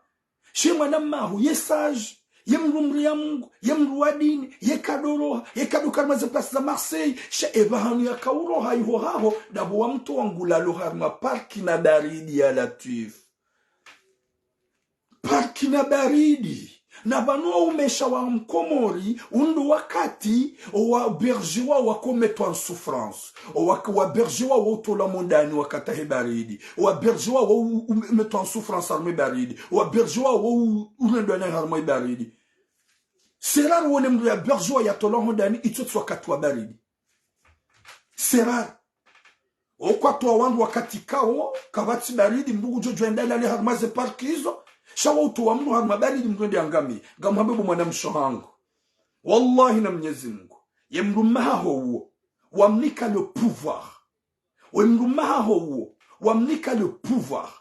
She mwanamaho ye sage, ye mdru mria Mungu, ye mdru wa dini, ye kadoroha, ye kadoka harumwa ze place za Marseille, sha epvahanu yakauroha iho haho, ndapvo wamtowa ngulalo harumwa parki na baridi ya Latwif. Parki na baridi. Na pvanu waumesha wa Mkomori, undru wakati, owa berger wawo wako mettre en souffrance. Owa, owa berger wawo utolwa mo ndani wakati he baridi. Owa berger wawo u, u, mettre en souffrance harumwa e baridi. Owa berger wawo u, urendwa nayi harumwa e baridi. C'est rare wone mdru ya berger wa yatolwa ho ndani, itso tsi wakati wa baridi. C'est rare. Okwatowa wandru wakati kawo, kapvatsi baridi, mdru ngudjo djwenda lale harumwa ze parki izo, sha wautowa mdru harumwa baridi mdru ende angamie. Ngamhambe bo mwanamshe hangu. Wallahi na Mnyezi Mungu. Ye mdrumahaho uwo, wamnika le pouvoir. Ye mdrumahaho uwo, wamnika le pouvoir.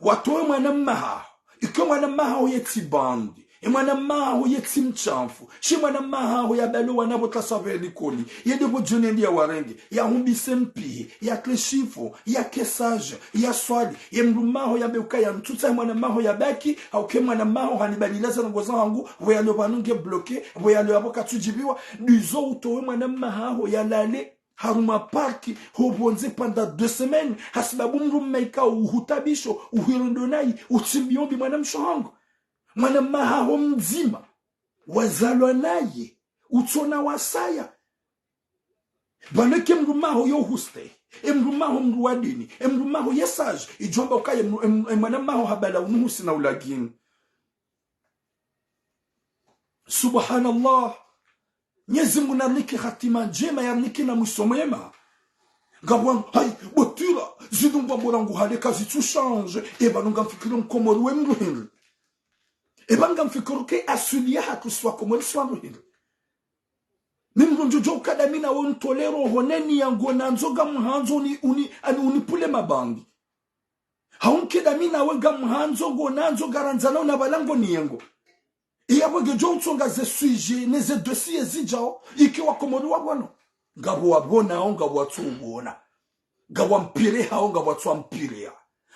Watowe mwanamahaho. Ike mwanamahaho ye tsi bandi. E mwanamahaho ye tsi mshamfu. She mwanamahaho yabale wana pvo tla saveli likoli. Yende pvo djoni yende yawarenge. Yahumbise mpihi. Yake shifo. Yake sage. Yaswali. Ye mdrumahaho yambe ukaya ntsutsaha mwanamahaho yabaki. Hauka mwanamahaho hanibalilaza ndrongoo zahangu. Pvo yalo pvanu nge bloqué. Pvo yalo yapvo katsudjibiwa. Ndizo utowe mwanamahaho yalale harumwa parki, ho pvondze pendant deux semaines, hasibabu mdrume ikao uhutabisho, uhirondo nayi, utsimbiombi mwanamshe hangu. Mwanamahaho mdzima, wazalwa naye, utsona wasaya. Pvanu eke mdrumahaho yo hustehi, e mdrumahaho mdru wa dini, e mdrumahaho ye sage, idjomba ukaya e mdru, e m-, e mwanamahaho habala unuhusi na ulagini. Subhanallah. Mnyezi Mungu narinike hatima ndjema, yarinike na mwiso mwema. Ngapvo wanu, hayi, botira, zidungwa borangu hale kazitsu change. Eba nunga mfikiri Mkomori we mdru hindri. Eba nunga mfikiri ke aswili yahatru swa Komori swa mdru hindri. Mi mdru ndjodjo ukada mi nawe untolero honeni yangu nandzo ngamhandzo uni, uni, ani unipvule mabandi. Hauka eda mi nawe ngamhandzo ngo nandzo ngarandzana una pvala ngo niyengo. Iyapvo ngedjo utsonga ze sujet ne ze dossier zidjao, ike Wakomori wapvono. Ngapvo wapvonao, ngapvo watsu upvona. Ngapvo wampvirehao, ngapvo watsu wampvireha.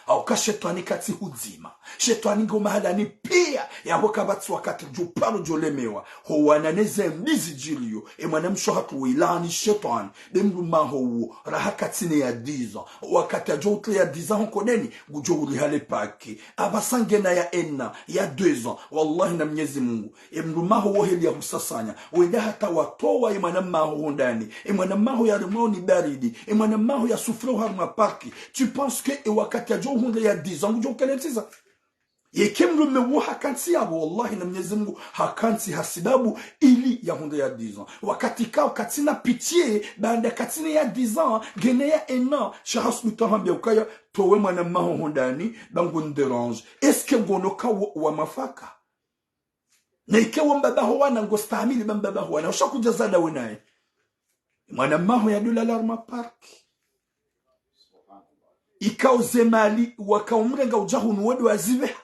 Hauka shetwani katsi hudzima. Shetwani ngo mahalani piya, yapvo kapvatsi wakati djo paro djo lemewa. Ho wana ne ze mbi zidjiriyo, e mwanamshe hatru wilaani shetwani. Be mdrumahaho uwo, raha katsina ya dix ans. Wakati yadjo utre ya dix ans ho nkoneni, ngudjo uriha le paquet. Apvasa ngena ya un an, ya deux ans. Wallahi na Mnyezi Mungu. E mdrumahaho wo heli ya husasanya. Wenda hata watowa e mwanamahaho ho ndani. E mwanamahaho yaremwao ni baridi. E mwanamahaho ya souffrir harumwa parki. Tu penses que e wakati yadjo uhundre ya dix ans, ngudjo ukeletiza? Yeke mdrume wo hakantsi yapvo, wallahi na Mnyezi Mungu, hakantsi hasibabu ili yahundre ya dix ans. Wakati kao katsina pitié, baanda katsina ya dix ans, ngena ya un an, sha hasubutu hambia ukaya, towe mwanamahaho ho ndani, ba ngu ndérange. Est-ce que ngono kao wa mafaka? Na ike wo mbabaho wana ngostahamili ba mbabaho wana, usha kudja zada we naye. Mwanamahaho yadjo lala harumwa parki. ikao ze mali wakao mrenga udja hunu wo ndo wazipveha.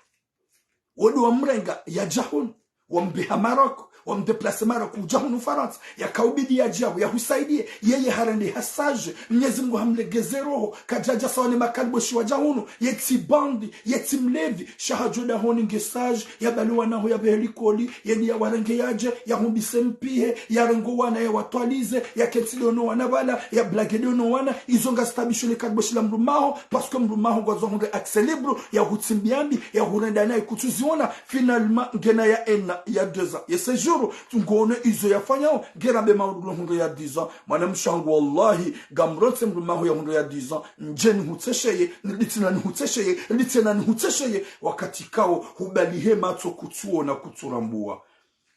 Wo ndo wamrenga yadja hunu, wambeha Maroc, wamdéplacer Maroc udja hunu Farantsa, yakaubidi yadje yapvo yahusaidiye, yeye harende ha sage, Mnyezi Mungu hamlegeze roho, kadjadja sawa ne makaliboshi wadja hunu, ye tsi bandi, ye tsi mlevi, sha hadjo dahoni nge sage, yabale wana haho yapvehe likoli, yende yawarenge yadje, yahumbise mpihe, yarenge wana yawatwalize, yakentsi ndo no wana pvala, yablage ndo no wana, izo ngazitaabisho le kaliboshi la mdrume haho, parce que mdrume haho ngwandzo hundre accès libre, yahutsimbiambi, yahurenda nayi kutsuziona, finalement, ngena ya un an, ya deux ans, ye séjour, ngono izo yafanyao, ngena be mauru lo hundre ya dix ans, mwanamshe hangu wallahi, ngamrontse mdrume haho ya hundre ya dix ans, ndje nihutsesheye, nilitsina nihutsesheye, litsina nihutsesheye, wakati kao, hubalihe matso kutsuona kutsurambua.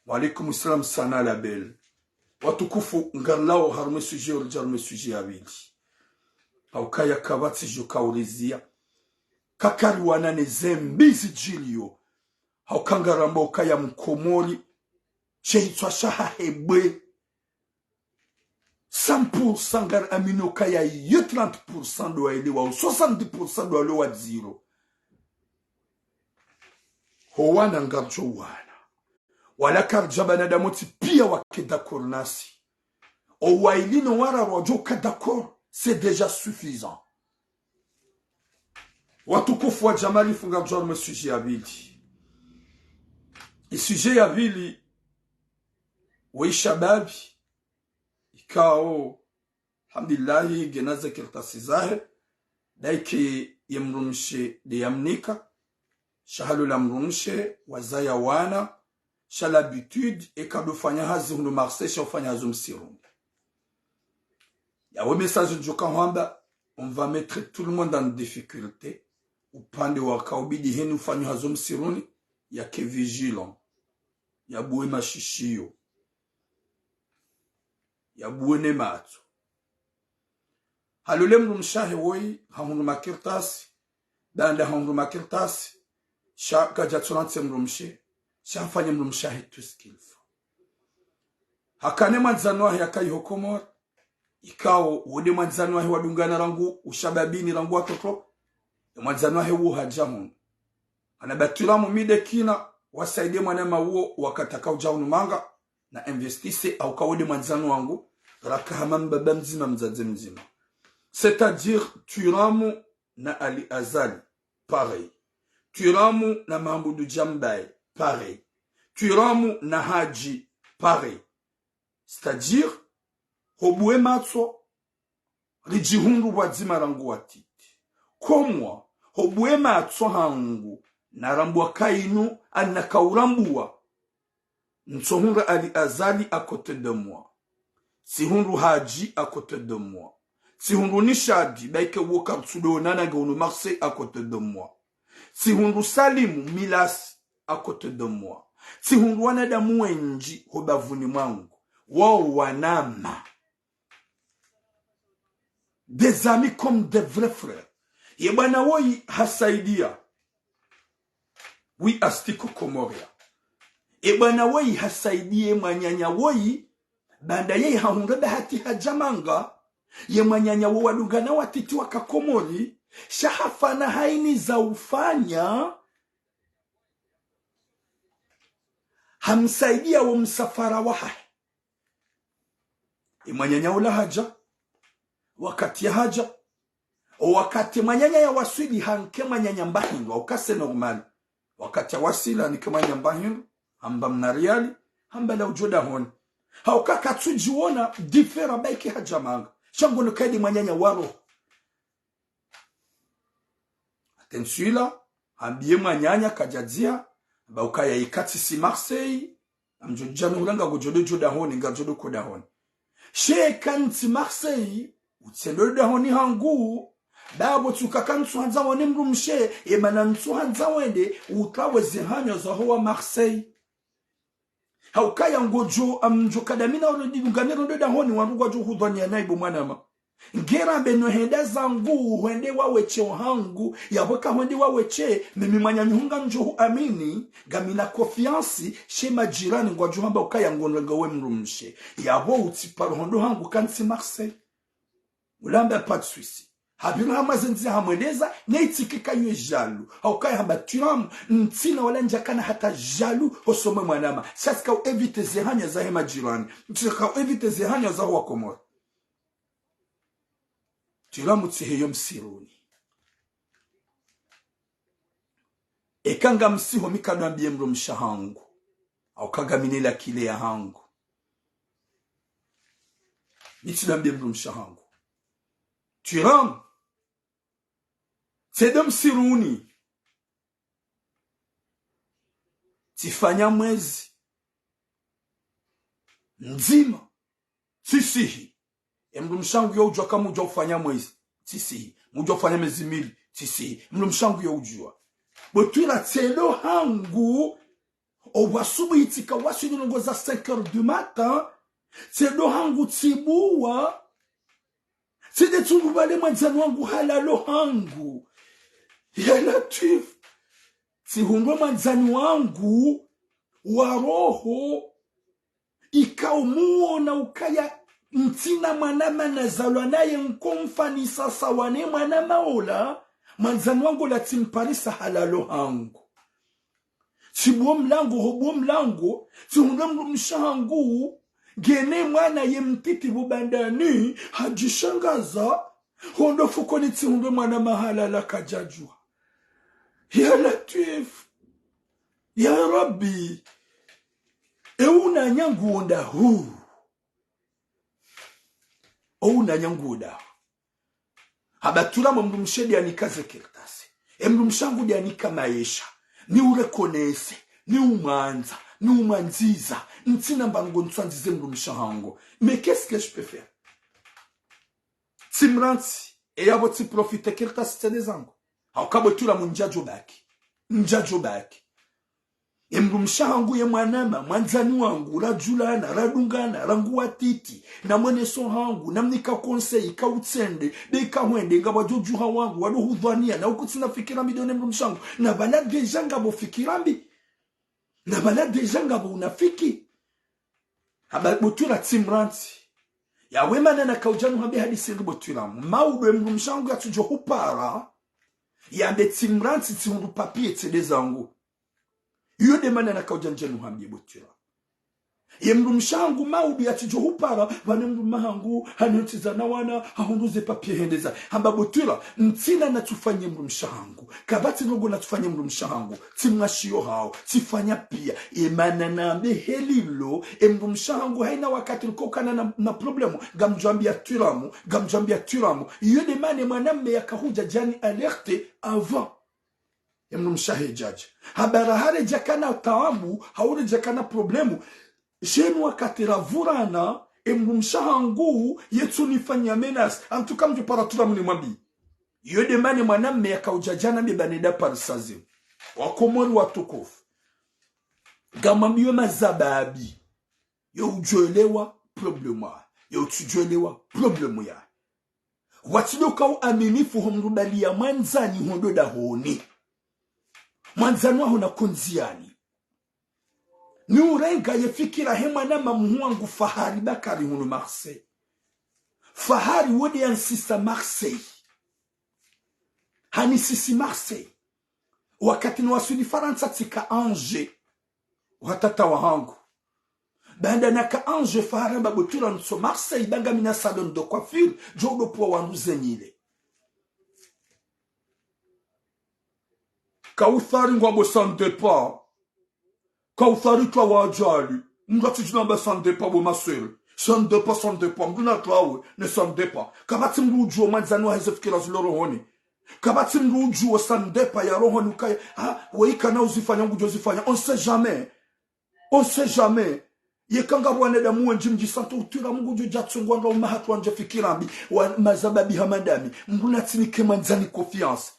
Wa alaikum salam sana la belle. Watukufu, ngarlawo harumwa sujet, uridja harumwa sujet ya pvili. Haukaya kapvatsi djo kaurizia. Kakari wanane ze mbi zidjiliyo. Hauka ngaramba ukaya mkomori, she hitswa shahahe bwe. Cent pour cent ngari amini ukaya yo trente pour cent ndo waelewa, ou soixante-dix pour cent ndo walewa zéro. Ho wana ngaridjo wana. Wala karidja banadamu tsi pia wake d'accord nasi. Owaili no wararu wadjo ka d'accord, c'est déjà suffisant. Watukufu wa Jamali, funga djwar mwe sujet ya pvili. I sujet ya pvili, we shababi, ikao, alhamdulillahi, ngena ze kartasi zahe, daike ye mdrumshe nde yamnika, sha halola mdrumshe, wazaya wana, sha l'habitude, eka ndo fanya hazi hunu Marseille, sha ufanya hazi msiruni. Yawe message ndjoka hwamba, on va mettre tout le monde en difficulté, upande wakaubidi heni ufanya hazi msiruni, yake vigilant, yabuwe mashishiyo, yabuwe ne matso. Halole mdrumshe wahe woyi, hahundru makartasi, baanda hahundru makartasi, sha kadja tsulantse mdrumshe, sha hafanye mdrumshe wahe tout ce qu'il faut. Hakane mwandzani wahe yaka iho Komori, ikao wo nde mwandzani wahe wadungana rangu ushababini rangu watoto, ye mwandzani wahe wo hadja hunu. Ana batwira mu mide kina, wasaidie mwanama wo wakati aka udja hunu manga, na investisse, hauka wo nde mwandzani wangu, raka hama mbaba mdzima, mdzadze mdzima. C'est-à-dire, Twiramu na Ali Azali, pareil. Twiramu na Mahamudu Djambaye, pareil. Twiramu na Hadji, pareil. C'est-à-dire, hobuwe matso, ridjihundru pvwadzima rangu watiti. Comme moi, hobuwe matso hangu, narambwa kainu, anaka urambwa. Ntsohundra Ali Azali à côté de moi. Tsihundru Hadji à côté de moi. Tsihundru Nishadi, baike wo kartsudo nana nge hunu Marseille à côté de moi. Tsihundru Salimu Milas à côté de moi. Tsihundru wanadamu wendji ho bavuni mwangu. Wao wanama. Des amis comme des vrais frères. Ye bwana woyi hasaidia. Oui, Astiko Komoria. Ye bwana woyi hasaidia ye mwananya woyi, baanda yeye hahundra bahati hadja manga, ye mwananya wo wadungana watiti waka Komori, sha hafanya haina za ufanya, hamsaidia wo msafara wahahe. Ye mwananya ula hadja, wakati ya hadja, o wakati mwananya ya waswili hanike mwananya mba hindru, hauka c'est normal. Wakati ya wasili hanike mwananya mba hindru, hamba mna riali, hamba la udjo dahoni. Hauka katsudjiona différent baike hadja manga. Sha ngono kaidi mwananya wa roho. Attention là, hambiye mwananya kadjadzia, ba ukaya ikatsi si Marseille, amdjo djanu hula nga kudjo do djo dahoni, nga djo do ko dahoni. She kantsi Marseille, utsendo dahoni hangu, babo tsuka kantsu handza wone mdrumshe, ye mana ntsu handza wende, utrawe ze hanyo za ho wa Marseille. Haukaya ngodjo, amdjo kadamina olo didungane rondo dahoni wandru ngwadjo hudhwaniya nayi bo mwanama. Ngera be no henda zangu, hwende wawe she ohangu, yapvo ka hwende wawe she, mimi mwananyahu ngamdjo hu amini, ngamina confiance, she majirani ngwadjo hamba ukaya ngono nga we mdrumshe. Yapvo utsiparo hondo hangu kantsi Marseille. Ulamba pas de souci. Hapvira hamwa ze ndziya hamweleza, ne itsikika ywe jaloux. Haukaya hamba Twiramu, ntsina wala ndjakana hata jaloux, hosoni mwe mwanama. Sha tsika u éviter ze hanya zahe majirani. Tsika u éviter ze hanya zaho Wakomori. Twiramu tsiheyo msiruni. Eka ngamsiho mi kadjwambiye mdrumshe wahangu. Hauka ngamina la clé yahangu. Mi tsidjwambiye mdrumshe wahangu. Twiramu. Tsende msiruni. Tsifanya mwezi mdzima. Tsisihi. E mdrumshe wahangu yo udjuwa ka mudja ufanya mwezi. Tsisihi. Mudja ufanya mezi mili. Tsisihi. Mdrumshe wahangu yo udjuwa. Bo Twiramu tsende hangu. Opvwa subuhi tsika waswili ndrongoo za cinq heures du matin. Tsende hangu tsibuwa. Tsende tsihundru pvale mwandzani wahangu halala hangu. Ya Latwif. Tsihundru mwandzani wahangu wa roho. Ikao muona ukaya ntsina mwanama nazalwa naye nkomfanisa sawa ne mwanama ola, mwandzani wahangu ola tsimparisa halala hangu. Tsibuwo mlango, hobuwo mlango, tsihundru mdrumshe wahangu, ngena mwana ye mtiti pvo bandani, hadjishangaza, hondro fukoni tsihundru mwanama halala kadjadjuwa. Ya Latwif. Ya Rabbi. E unanya nguwo ndahu. O unanya nguwo ndahu. Hamba Twiramu mdrumshe ndiyanika ze kartasi. E mdrumshe wahangu ndiyanika maesha. Ni ureconnaisse. Ni umwandza. Ni umwandziza. Ntsina mbango ntsuandzize mdrumshe wahangu. Mais qu'est-ce que je peux faire? Tsimrantsi, e yapvo tsiprofite kartasi tsende zangu. Hauka bo Twiramu ndjadjo baki. Ndjadjo baki. E mdrumshe wahangu ye mwanama, mwandzani wahangu, radjulana, radungana, rangu watiti, na mweneso wahangu, namnika conseil, ka utsende, be ka hwende, ngapvwadjo djuha wahangu, wado hudhwaniya, na uku tsina fikira mbi ndo ne mdrumshe wahangu, na pvala déjà ngapvo fikira mbi. Na pvala déjà ngapvo unafiki. Hamba bo Twiramu tsimrantsi. Yawe mana nakaudja nuhambiye hadisi ndri bo Twiramu. Maudu e mdrumshe wahangu yatsudjo hupara. Yambe tsimrantsi tsihundru papier tsende zangu. Iyo nde mana nakaudja ndje nuhambiye bo Twiramu. Ye mdrumshe wahangu maudu yatsudjo hupara, pvanu mdrume wahangu, haniontsi zana wana, hahundru ze papier hende zahe. Hamba bo Twiramu, ntsina natsufanye mdrumshe wahangu. Kapvatsi ndrongoo natsufanye mdrumshe wahangu. Tsimwashiyo hawo. Tsifanya piya. E mana nambe helilo. E mdrumshe wahangu hayina wakati niko kana na, na problème. Ngamdjwambiya Twiramu. Ngamdjwambiya Twiramu. Iyo nde mana mwanamme yakahudja djani alerte avant. E mdrumshe wahe djadja. Hamba raha redja kana taabu, hau redja kana problème. Shinu wakati ravurana, e mdrumshe wahangu, yetsu nifanya menace. En tout cas, mdjo para Twiramu nimwambiye. Iyo nde mana mwanamme yakaudja djana mbe baneda parisa zinu. Wakomori watukufu. Ngamwambiyo mazababi. Yo udjo elewa problème yahe. Yo utsudjo elewa problème yahe. Watsi ndo ka uaminifu ho mdru bali ya mwandzani hondro dahoni. Mwandzani waho na kondziani. Ni urenga ye fikira he mwanama muhu wangu Fahari Bakari hunu Marseille. Fahari wo nde yansisa Marseille. Hanisisi Marseille. Wakati niwaswili Farantsa tsika Angers. Wa tata wahangu. Baanda naka Angers Fahari hamba bo Twiramu ntso Marseille, ba ngamina salon de coiffure, djo udo pvwa wandru zenyile. Kauthari ngwambo ça ne dépend. Kauthari twa wadjali. Mdru atsidjinamba ça ne dépend bo ma sœur. Ça ne dépend, ça ne dépend. Mdru na twawe, ne ça ne dépend. Kapvatsi mdru udjuwo mwandzani wahe ze fikira zilo rohoni. Kapvatsi mdru udjuwo ça ne dépend ya rohoni ukaya, ha, we ikana uzifanya ngudjo zifanya. On sait jamais. On sait jamais. Yeka ngapvo wanadamu wendji mdji santo utwira Mungu djo dja tsungwa nga umahatru wandje fikira mbi, wa mazababi hama ndami. Mdru natsinike mwandzani confiance.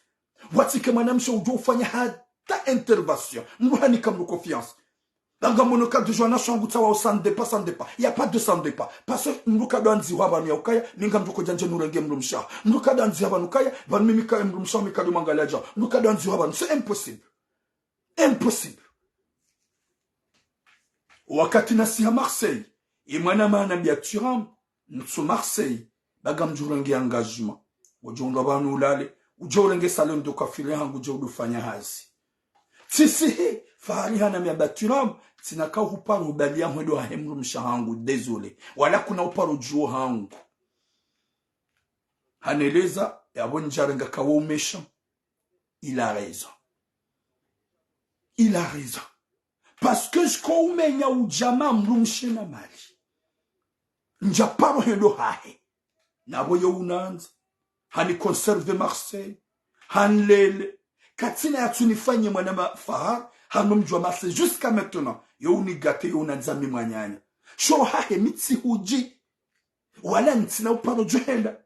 Watsike mwanamshe udjo ufanya hata intervention. Mdru hanika mdru confiance. Ba ngamono ka déjà na shangu tsawa o ça ne dépend, ça ne dépend. Y a pas de ça ne dépend. Parce que mdru kadjo andzihwa pvanu ya ukaya, mi ngamdjo kodja ndje nurenge mdrumshe. Mdru kadjo andzihwa pvanu ukaya, pvanu mimi ka mdrumshe mi kadjo mwangalia dja. Mdru kadjo andzihwa pvanu. C'est impossible. Impossible. Wakati nasiha Marseille, ye mwanama hanambia Thuram, ntsu Marseille, ba ngamdjo urenge engagement. Ngodjo undra pvanu ulale, udje urenge salon de coiffure hangu udje udofanya hazi. Tsisihi, fahari hana mia batiramu, tsina ka huparo ubaliya hwendo hahe mdrumshe hangu, désolé. Wala kuna uparo djuo hangu. Haneleza, yapvo ndjarenga kawo umesha. Il a raison. Il a raison. Parce que shiko umenya udjama mdrumshe na mali. Ndjaparo hwendo hahe. Napvo yo unandza. Hani conserve Marseille. Hanilele. Katsina yatsunifanye mwana ma Fahar. Hano mdji wa Marseille. Jusqu'à maintenant. Yo unigate, yo unandza mi mwananya. Sho hahe mi tsihudji. Wala ntsina uparo djo henda.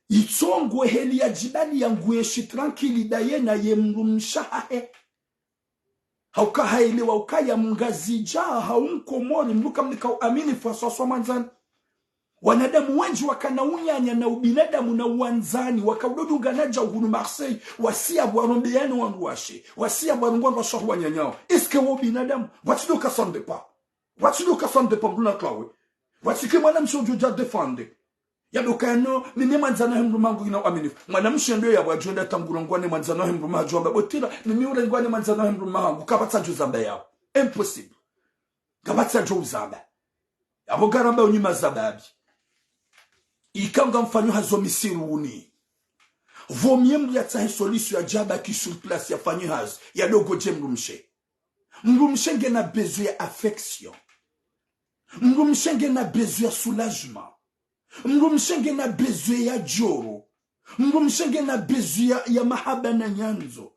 Itsongo heli ya djibali yangu yeshi tranquille ndaye na ye mdrumshe hahe. Hauka haelewa ukaya mngazidja, hau mkomori, mdru kamnika uaminifu haswaswa mwandzani. Wanadamu wendji wakana unyanya na ubinadamu na uwandzani, waka udodungana dja uhunu Marseille, wasiya pvwa rombeyane wandru washe, wasiya pvwa rongwa wandru washe wahu wanyanyawo. Est-ce que wo ubinadamu? Pvwatsidoka ça ne dépend. Pvwatsidoka ça ne dépend, mdru na twawe. Pvwatsike mwanamshe udjo dja défendre. Yadoka yano, mimi mwandzani wahe mdrume hangu ngina uaminifu. Mwanamshe ndo yapvo adjo enda tangura ngwane mwandzani wahe mdrume hadjo amba botira, mimi ule ngwane mwandzani wahe mdrume hangu, kapvatsi adjo zamba yapvo. Impossible. Kapvatsi adjo uzamba. Yapvo ngaramba unyima zababi. Ika ngamfanyo hazi misiruni. Vaut mieux mdru yatsahe solution yadje yabaki sur place yafanye hazi, yadogodje mdrumshe. Mdrumshe ngena besoin ya affection. Mdrumshe ngena besoin ya soulagement. Mdrumshe ngena besoin ya djoro. Mdrumshe ngena besoin ya, ya mahaba na nyandzo.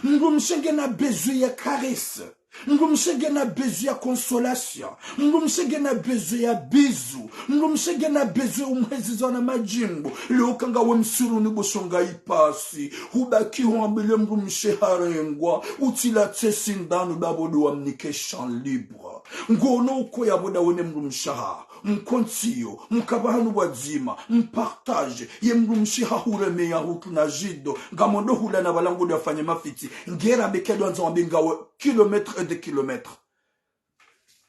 Mdrumshe ngena besoin ya caresse. Mdrumshe ngena besoin ya consolation. Mdrumshe ngena besoin ya bisou. Mdrumshe ngena besoin umhezizwa na madjimbo. Leo ka ngawe msiruni bo shonga ipasi. Hubaki hwambile mdrumshe harengwa. Utsila tse sindanu ndapvo ndo wamnike champ libre. Ngono uko yapvo ndawe ne mdrumshe haho. Mkontsiyo, mkapvahanu pvwadzima, mpartage, ye mdrumshe hahuremeya hutru na djido, ngamwendo hula na pvala ngudo yafanye mafitsi, ngera beke ndo wandza wambe ngawe kilomètres et des kilomètres.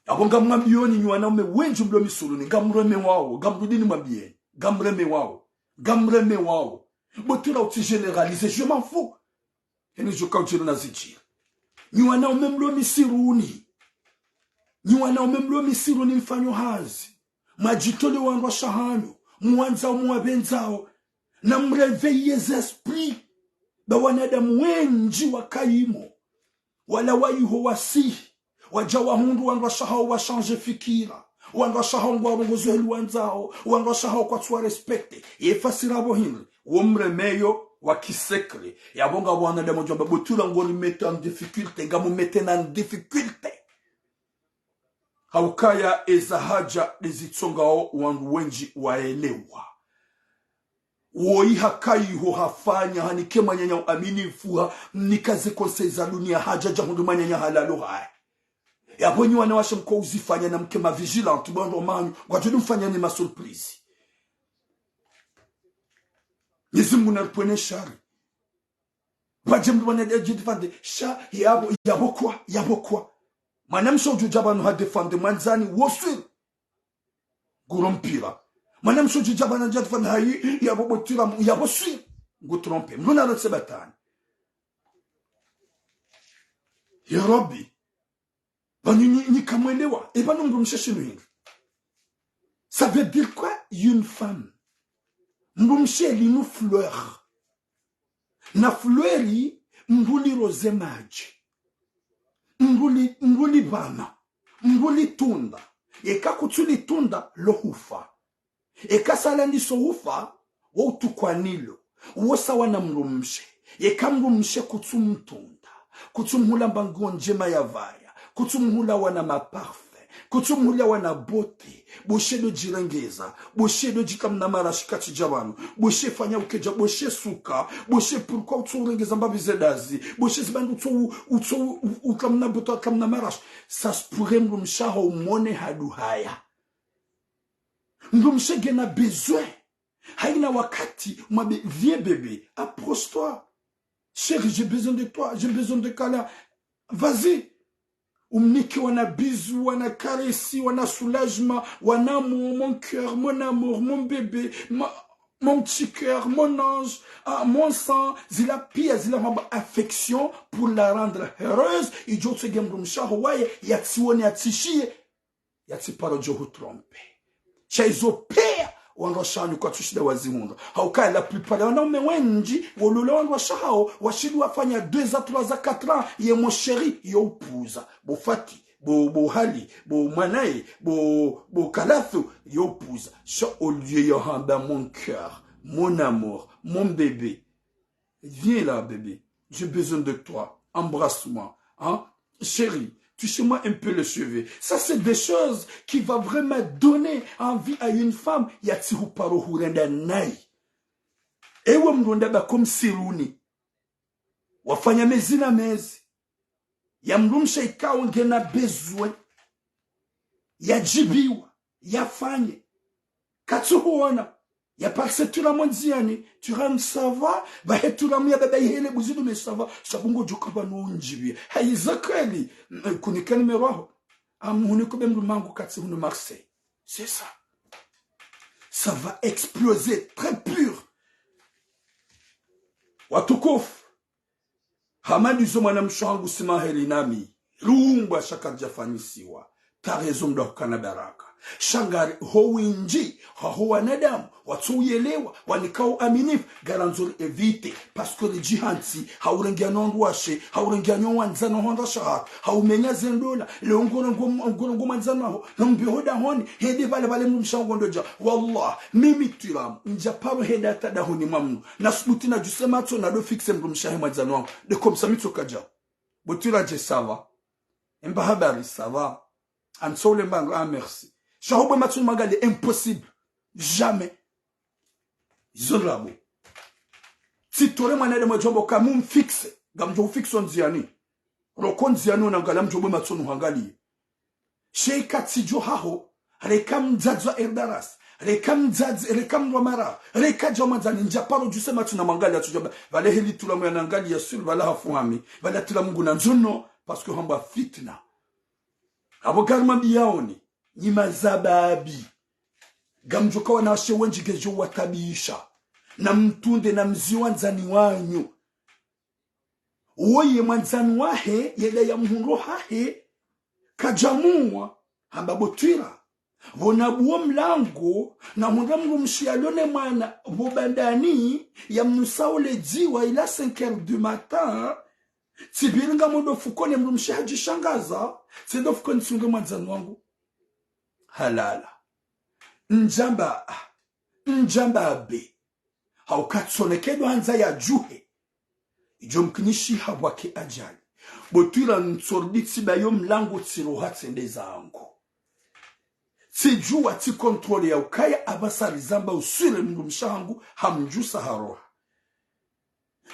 Yapvo ngamwambiyoni nyi wanaume wendji mlo misiruni, ngamremewawo, ngamrudini mwambiyeni, ngamremewawo, ngamremewawo. Botira utsi généraliser, je m'en fous. Heni djo kaudjiri na zidjiri. Nyi wanaume mlo misiruni. Nyi wanaume mlo misiruni mfanyo hazi. Mwadjitole wandru washe hanyu. Muwandzao, muwapvendzao. Na mréveiller ze esprit. Ba wanadamu wendji wakayimo. Wala wayiho wasihi. Wadja wahundru wandru washe hawo wa changer fikira. Wandru washe hawo ngwarongozo heli wandzao. Wandru washe hawo kwatsu wa respecter. Ye fasiri yapvo hindri. Wo mremeyo wa kisekre. Yapvo nga wanadamu wadjo amba botira ngo ri mettre en difficulté. Ngamu mettre na difficulté. Haukaya eza hadja ndezitsongao wandru wendji waelewa. Woyi hakayiho hafanya, hanike mwananya uaminifu, ha, mnika ze conseil za dunia, hadja dja hundru mwananya halalo haye. Yapvo nyi wanawashe mko uzifanya na mke ma vigilante, bo ndo manyu, ngwadjo ndo mfanya ni ma surprise. Mwenyezi Mungu na ripvwene shari. Pvadje mdru mwana dje défendre, sha, yapvo, yapvo kwa, yapvo kwa. Mwanamshe udjo dja pvanu ha défendre mwandzani, wo sûr. Nguro mpira. Mwanamshe udjo dja pvanu dja défendre hayi, yapvo botira, yapvo sûr. Ngu tromper. Mdru na rotse batani. Ya Rabbi. Pvanu nyi, nyi kamwelewa. E pvanu mdrumshe shinu hindri. Ça veut dire quoi une femme? Mdrumshe linu fleur. Na fleur mdru li rose madji. Mdru li, mdru li pvama. Mdru li tunda. Eka kutsu li tunda lo hufa. Eka sala ndiso hufa, wo utukwa nilo. Wo sawa na mdrumshe. Eka mdrumshe kutsu mtunda. Kutsu mhula mba nguo ndjema ya pvaya. Kutsu mhula wana ma parfum. Kutsu mhula wana beauté. Bo she ndo djirengeza. Bo she ndo djika mna marashi katsi dja pvanu. Bo she fanya ukedja. Bo she suka. Bo she pourquoi utso urengeza mbapvi ze dazi. Bo she zibandi utso u-, utso u-, u-, uka mna beauté, uka mna marashi. Ça se pourrait mdrumshe haho umone haduhaya. Mdrumshe ngena besoin. Hayina wakati, mwambe, viens bébé, approche-toi. Chérie, j'ai besoin de toi, j'ai besoin de câlin. Vas-y. Umnike wana bisou, wana caresse, wana soulagement, wana amour, mon cœur, mon amour, mon bébé, ma, mon petit cœur, mon ange, ah, mon sang, zila pia zila hwamba affection pour la rendre heureuse, idjo tsege mdrumshe waho waye, yatsiwone, yatsishiye, yatsiparo djo hutrompe. Sha izo pia, wandru washe hanyu kwatsu shinda wazihundra. Hauka la plupart ya wanaume wendji, wolola wandru washe hawo, washindi wafanya deux à trois à quatre ans, ye mon chéri, yo upuza. Bo Fati, bo, bo Hali, bo Mwanaye, bo, bo Kalathu, yo upuza. Sha au lieu yo hamba mon cœur, mon amour, mon bébé. Viens là, bébé. J'ai besoin de toi. Embrasse-moi. Hein? Chérie, touche-moi un peu les cheveux. Ça, c'est des choses qui va vraiment donner envie à une femme. Yatsihuparo hurenda nayi. Ewe mdru ndaba comme siruni. Wafanya mezi na mezi. Ya mdrumshe ikao ngena besoin. Yadjibiwa. Yafanye. Katsuhuona. Yaparisa tulamu ndziani. Tulamu ça va. Bahe tulamu ya baba ihele buzidu mais ça va. Sabu ngodjo kaba no ndjibia. Hayiza kweli. Mm, kunika numéro yaho. Am huniko be mdrume wangu katsi hunu Marseille. C'est ça. Ça va exploser très pur. Watukufu. Hama ndizo mwanamshe hangu simaheli nami, rumbwa sha karidja fanyisiwa, tarezo mdru hukana baraka. Sha ngari ho windji, haho wanadamu, watso uyelewa, wanikao aminifu, ngarandzo ri éviter, parce que ridjihantsi, haurengia no wandru washe, haurengia no wandzani waho ndrasha hatru, haumenya ze ndola, leo ngorongoa, ngorongoa mwandzani waho, no mbeho dahoni, hende pvale pvale mdrumshe wangu ndo dja. Wallah, mimi tulamu, ndjaparo henda hata dahoni mwa mdru. Nasubuti nadjuse matso, nado fixe mdrumshe wahe mwandzani wangu. De comme ça mitso kadjao. Bo tulamu dje ça va. Emba habari ça va. Antsoule mbangu, ah, merci. Sha hubwe matso mwangalie, impossible. Jamais. Izo ndrabo. Tsitore mwanadamu djombo ka mumfixe. Ngamdjo ufixe ndziani. Roko ndziani unangalia mdjo bwe matso nuhangalie. Sha ika tsidjo haho, reka mdzadze wa erdaras, reka mdzadze, reka mdru wa mara, reka dja mwandzani ndjaparo djuse matso namwangalie atsudjamba, pvale heli tulamu yanangalia sur, pvala hafuhami, pvala tulamu ngunandzo no, parce que hamba fitna. Apvo ngarimwambiaoni, nyi mazababi. Ngamdjoka wanawashe wendji ngedjo watabisha. Namtunde namzi wandzani wanyu. Woye mwandzani wahe, yela ya mhundro hahe, kadjamuwa, hamba bo tulamu. Pvo nabuwo mlango, nahundra mdrumshe yalo ne mwana, pvo bandani, yamnusa ule dziwa ila cinq heures du matin, tsipviri ngamwendo fukoni mdrumshe hadjishangaza, tsendo fukoni tsunge mwandzani wangu. Halala. Ndjamba, ndjamba be. Hauka tsoneke ndo handza yadjuhe. Idjo mkinishi habwake ajali. Bo tulamu ntsorudi tsiba yo mlango tsiroha tsende zangu. Tsidjuwa tsi contrôle ya ukaya apvasa rizamba uswire mdrumshe hangu hamdjusa haroha.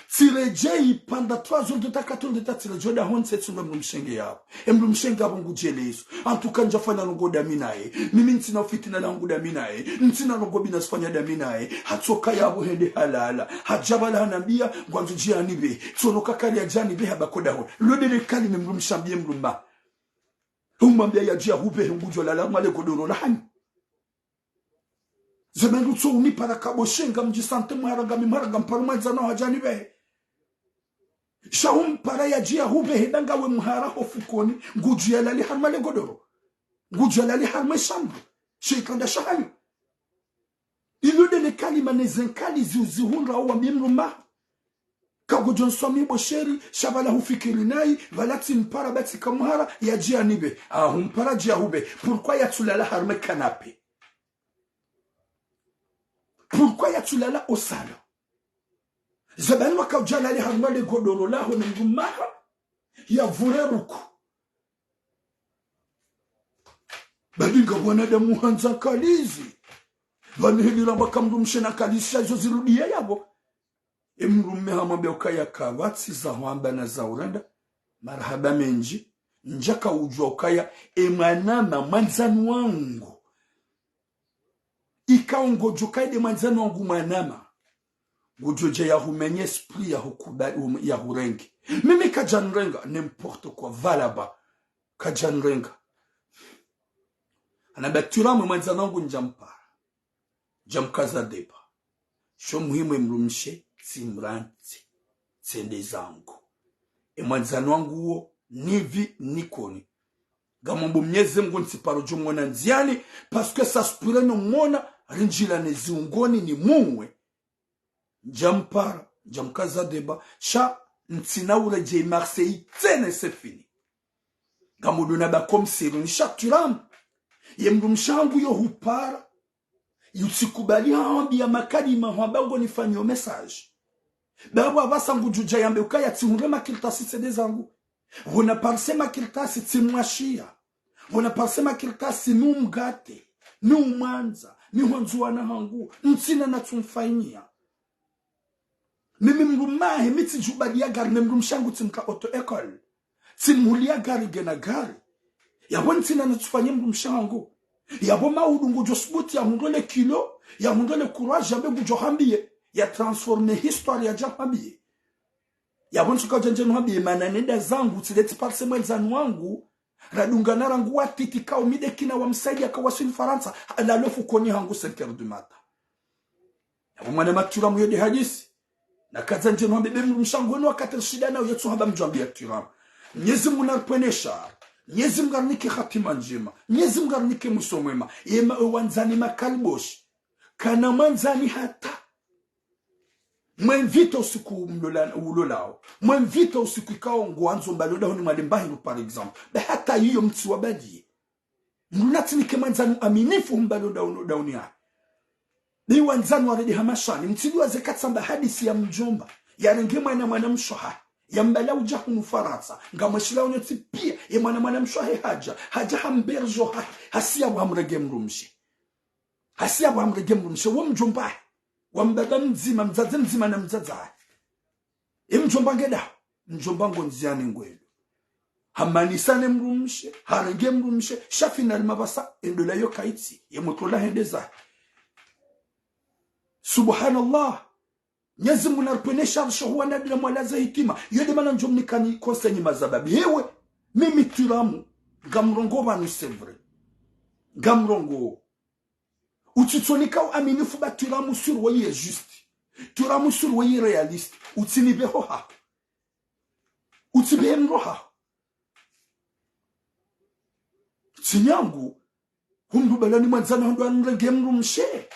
Tsiredjei pvanda trois heures de temps, quatre heures de temps, tsiredjei dahoni tsetsunga mdrumshe nge yapvo. E mdrumshe nge apvo ngudjelezo. En tout cas ndjafanya ndrongo dami naye. Mimi ntsina ufitina langu dami naye. Ntsina ndrongo bi nasifanya dami naye. Hatsoka yapvo hende halala. Hadja pvala hanambia, ngwandzo djia nibe. Tsono kakali ya djia nibe haba ko dahoni. Lodele kalima mdrumshe ambie mdrume. Umwambia yadjia hupvehe ngudjo lala mwale godoro lahanyu. Ze mendru tso unipara kabo shenga mdji sante mhara ngami mhara ngamparo mwandzani waho hadja nibe. Sha umpara yadjia hupvehe danga we mhara ho fukoni, ngudjo yalali harumwa le godoro. Ngudjo yalali harumwa e shambru. She ikanda shahanyu. Ilo ndele kalima ne ze nkali zi uzihundra wambie mdrume. Kagodjo nswami bo chéri, sha pvala hufikiri nayi, pvala tsimpara ba tsika mhara, yadjia nibe. Ah, humpara djia hupve. Pourquoi yatsulala harumwa e canapé? Pourquoi yatsulala au salon? Zabani wakaudja lale harumwa le godoro laho ne mdrume waho, yavure ruku. Badi nga wanadamu handza nkalizi. Pvanu heli ramba ka mdrumshe na nkalizi sha izo zirudia yapvo. E mdrume hamwambia ukaya kapvatsi za hwamba na za urenda. Marahaba mendji. Ndjaka udjua ukaya e mwanama mwandzani wangu. Ikao ngodjo kaide mwandzani wangu mwanama. Ngudjo dja yahumenye esprit yahukubali, um, yahurenge. Mimi kadja nrenga, n'importe quoi, valaba. Kadja nrenga. Ana batira mwe mwandzani wangu ndjampara. Ndjamkaza deba. Sho muhimu emdrumshe tsimrantsi, tsende zangu. Emwandzani wangu wo, nipvi nikoni. Ngamomba Mnyezi Mngu ntsiparo djo mwona ndziani, parce que ça se pourrait no mwona, rindjilane ziungoni nimuwe. Ndjampara, ndjamkaza deba, sha ntsina uredjei Marseille tsena, c'est fini. Ngamdjo nabaki ho msiruni sha Thuram. Ye mdrumshe hangu yo hupara. Utsikubali hahwambiya makalima hwamba ngo nifanyiyo message. Bapvo apvasa ngudjo dja yambe ukaya tsihundre makartasi tsende zangu. Pvo naparise makartasi tsimwashiya. Pvo naparise makartasi numgate, numwandza, nihwandze wana hangu, ntsina natsumfanyiya. Mimi mdrume wahe, mi tsidjubaliya gari, ne mdrumshe hangu tsimka auto-école. Tsimhuliya gari, ngena gari. Yapvo ntsina natsufanye mdrumshe hangu. Yapvo maudu ngudjo subuti yahundre le kilo, yahundre le courage, yambe ngudjo hambiye, ya transforme histoire yadja hambiye. Yapvo ntsuka udja ndjenu hambiye, mana nenda zangu, tsileti parise mwandzani wangu, radungana rangu watiti kao mi nde kina wamsaidiya ka waswili Farantsa, halala fukoni hangu cinq heures du matin. Yapvo mwana Mathuram yo nde hadisi. Nakadza ndjenu hambe be mdrumshe hangu wenu wakati rishida nawo yetsu hamba mdjwambiya Thuram. Mnyezi Mngu naripvwene shari. Mnyezi Mngu arinike hatima ndjema. Mnyezi Mngu arinike mwiso mwema. Yema ewandzani makaliboshi. Kana mwandzani hata. Mwemvita usiku mlola-, ulolao. Mwemvita usiku ikao ngwandzo mbalo dahoni mwa lemba hindru, par exemple. Be hata iyo mtsiwabaliye. Mdru natsinike mwandzani aminifu mbalo dahoni, dahoni hahe. Be wandzani waredi hamashani. Mtsidiwaze katsamba hadisi ya mdjomba. Yarenge mwana mwanamshe wahahe. Yambala udja hunu Farantsa. Ngamweshilao nyontsi piya. Ye mwana mwanamshe wahe hadja. Hadja hamberjo hahe. Hasi yapvo hamrenge mdrumshe. Hasi yapvo hamrenge mdrumshe, wo mdjomba wahe, wa mbaba mdzima, mdzadze mdzima na mdzadze wahe. E mdjomba nge daho, mdjomba ngo ndziani ngwendo. Hamanisa ne mdrumshe, harenge mdrumshe, sha finalement apvasa, endola yo kayitsi, ye motro la hende zahe. Subhanallah. Mnyezi Mngu naripvwene shari sha huwa nadila mwalaza hitima. Yo nde mana ndjo mnikani conseil nyi mazababi. Hewe, mimi Thuram, ngamrongoo pvanu c'est vrai. Ngamrongoo. Utsitsonika uaminifu ba Thuram sur weyi juste. Thuram sur weyi réaliste. Utsinipve ho haho. Utsipve mro haho. Tsinyangu. Humdru balani mwandzani hondro anrenge mdrumshe.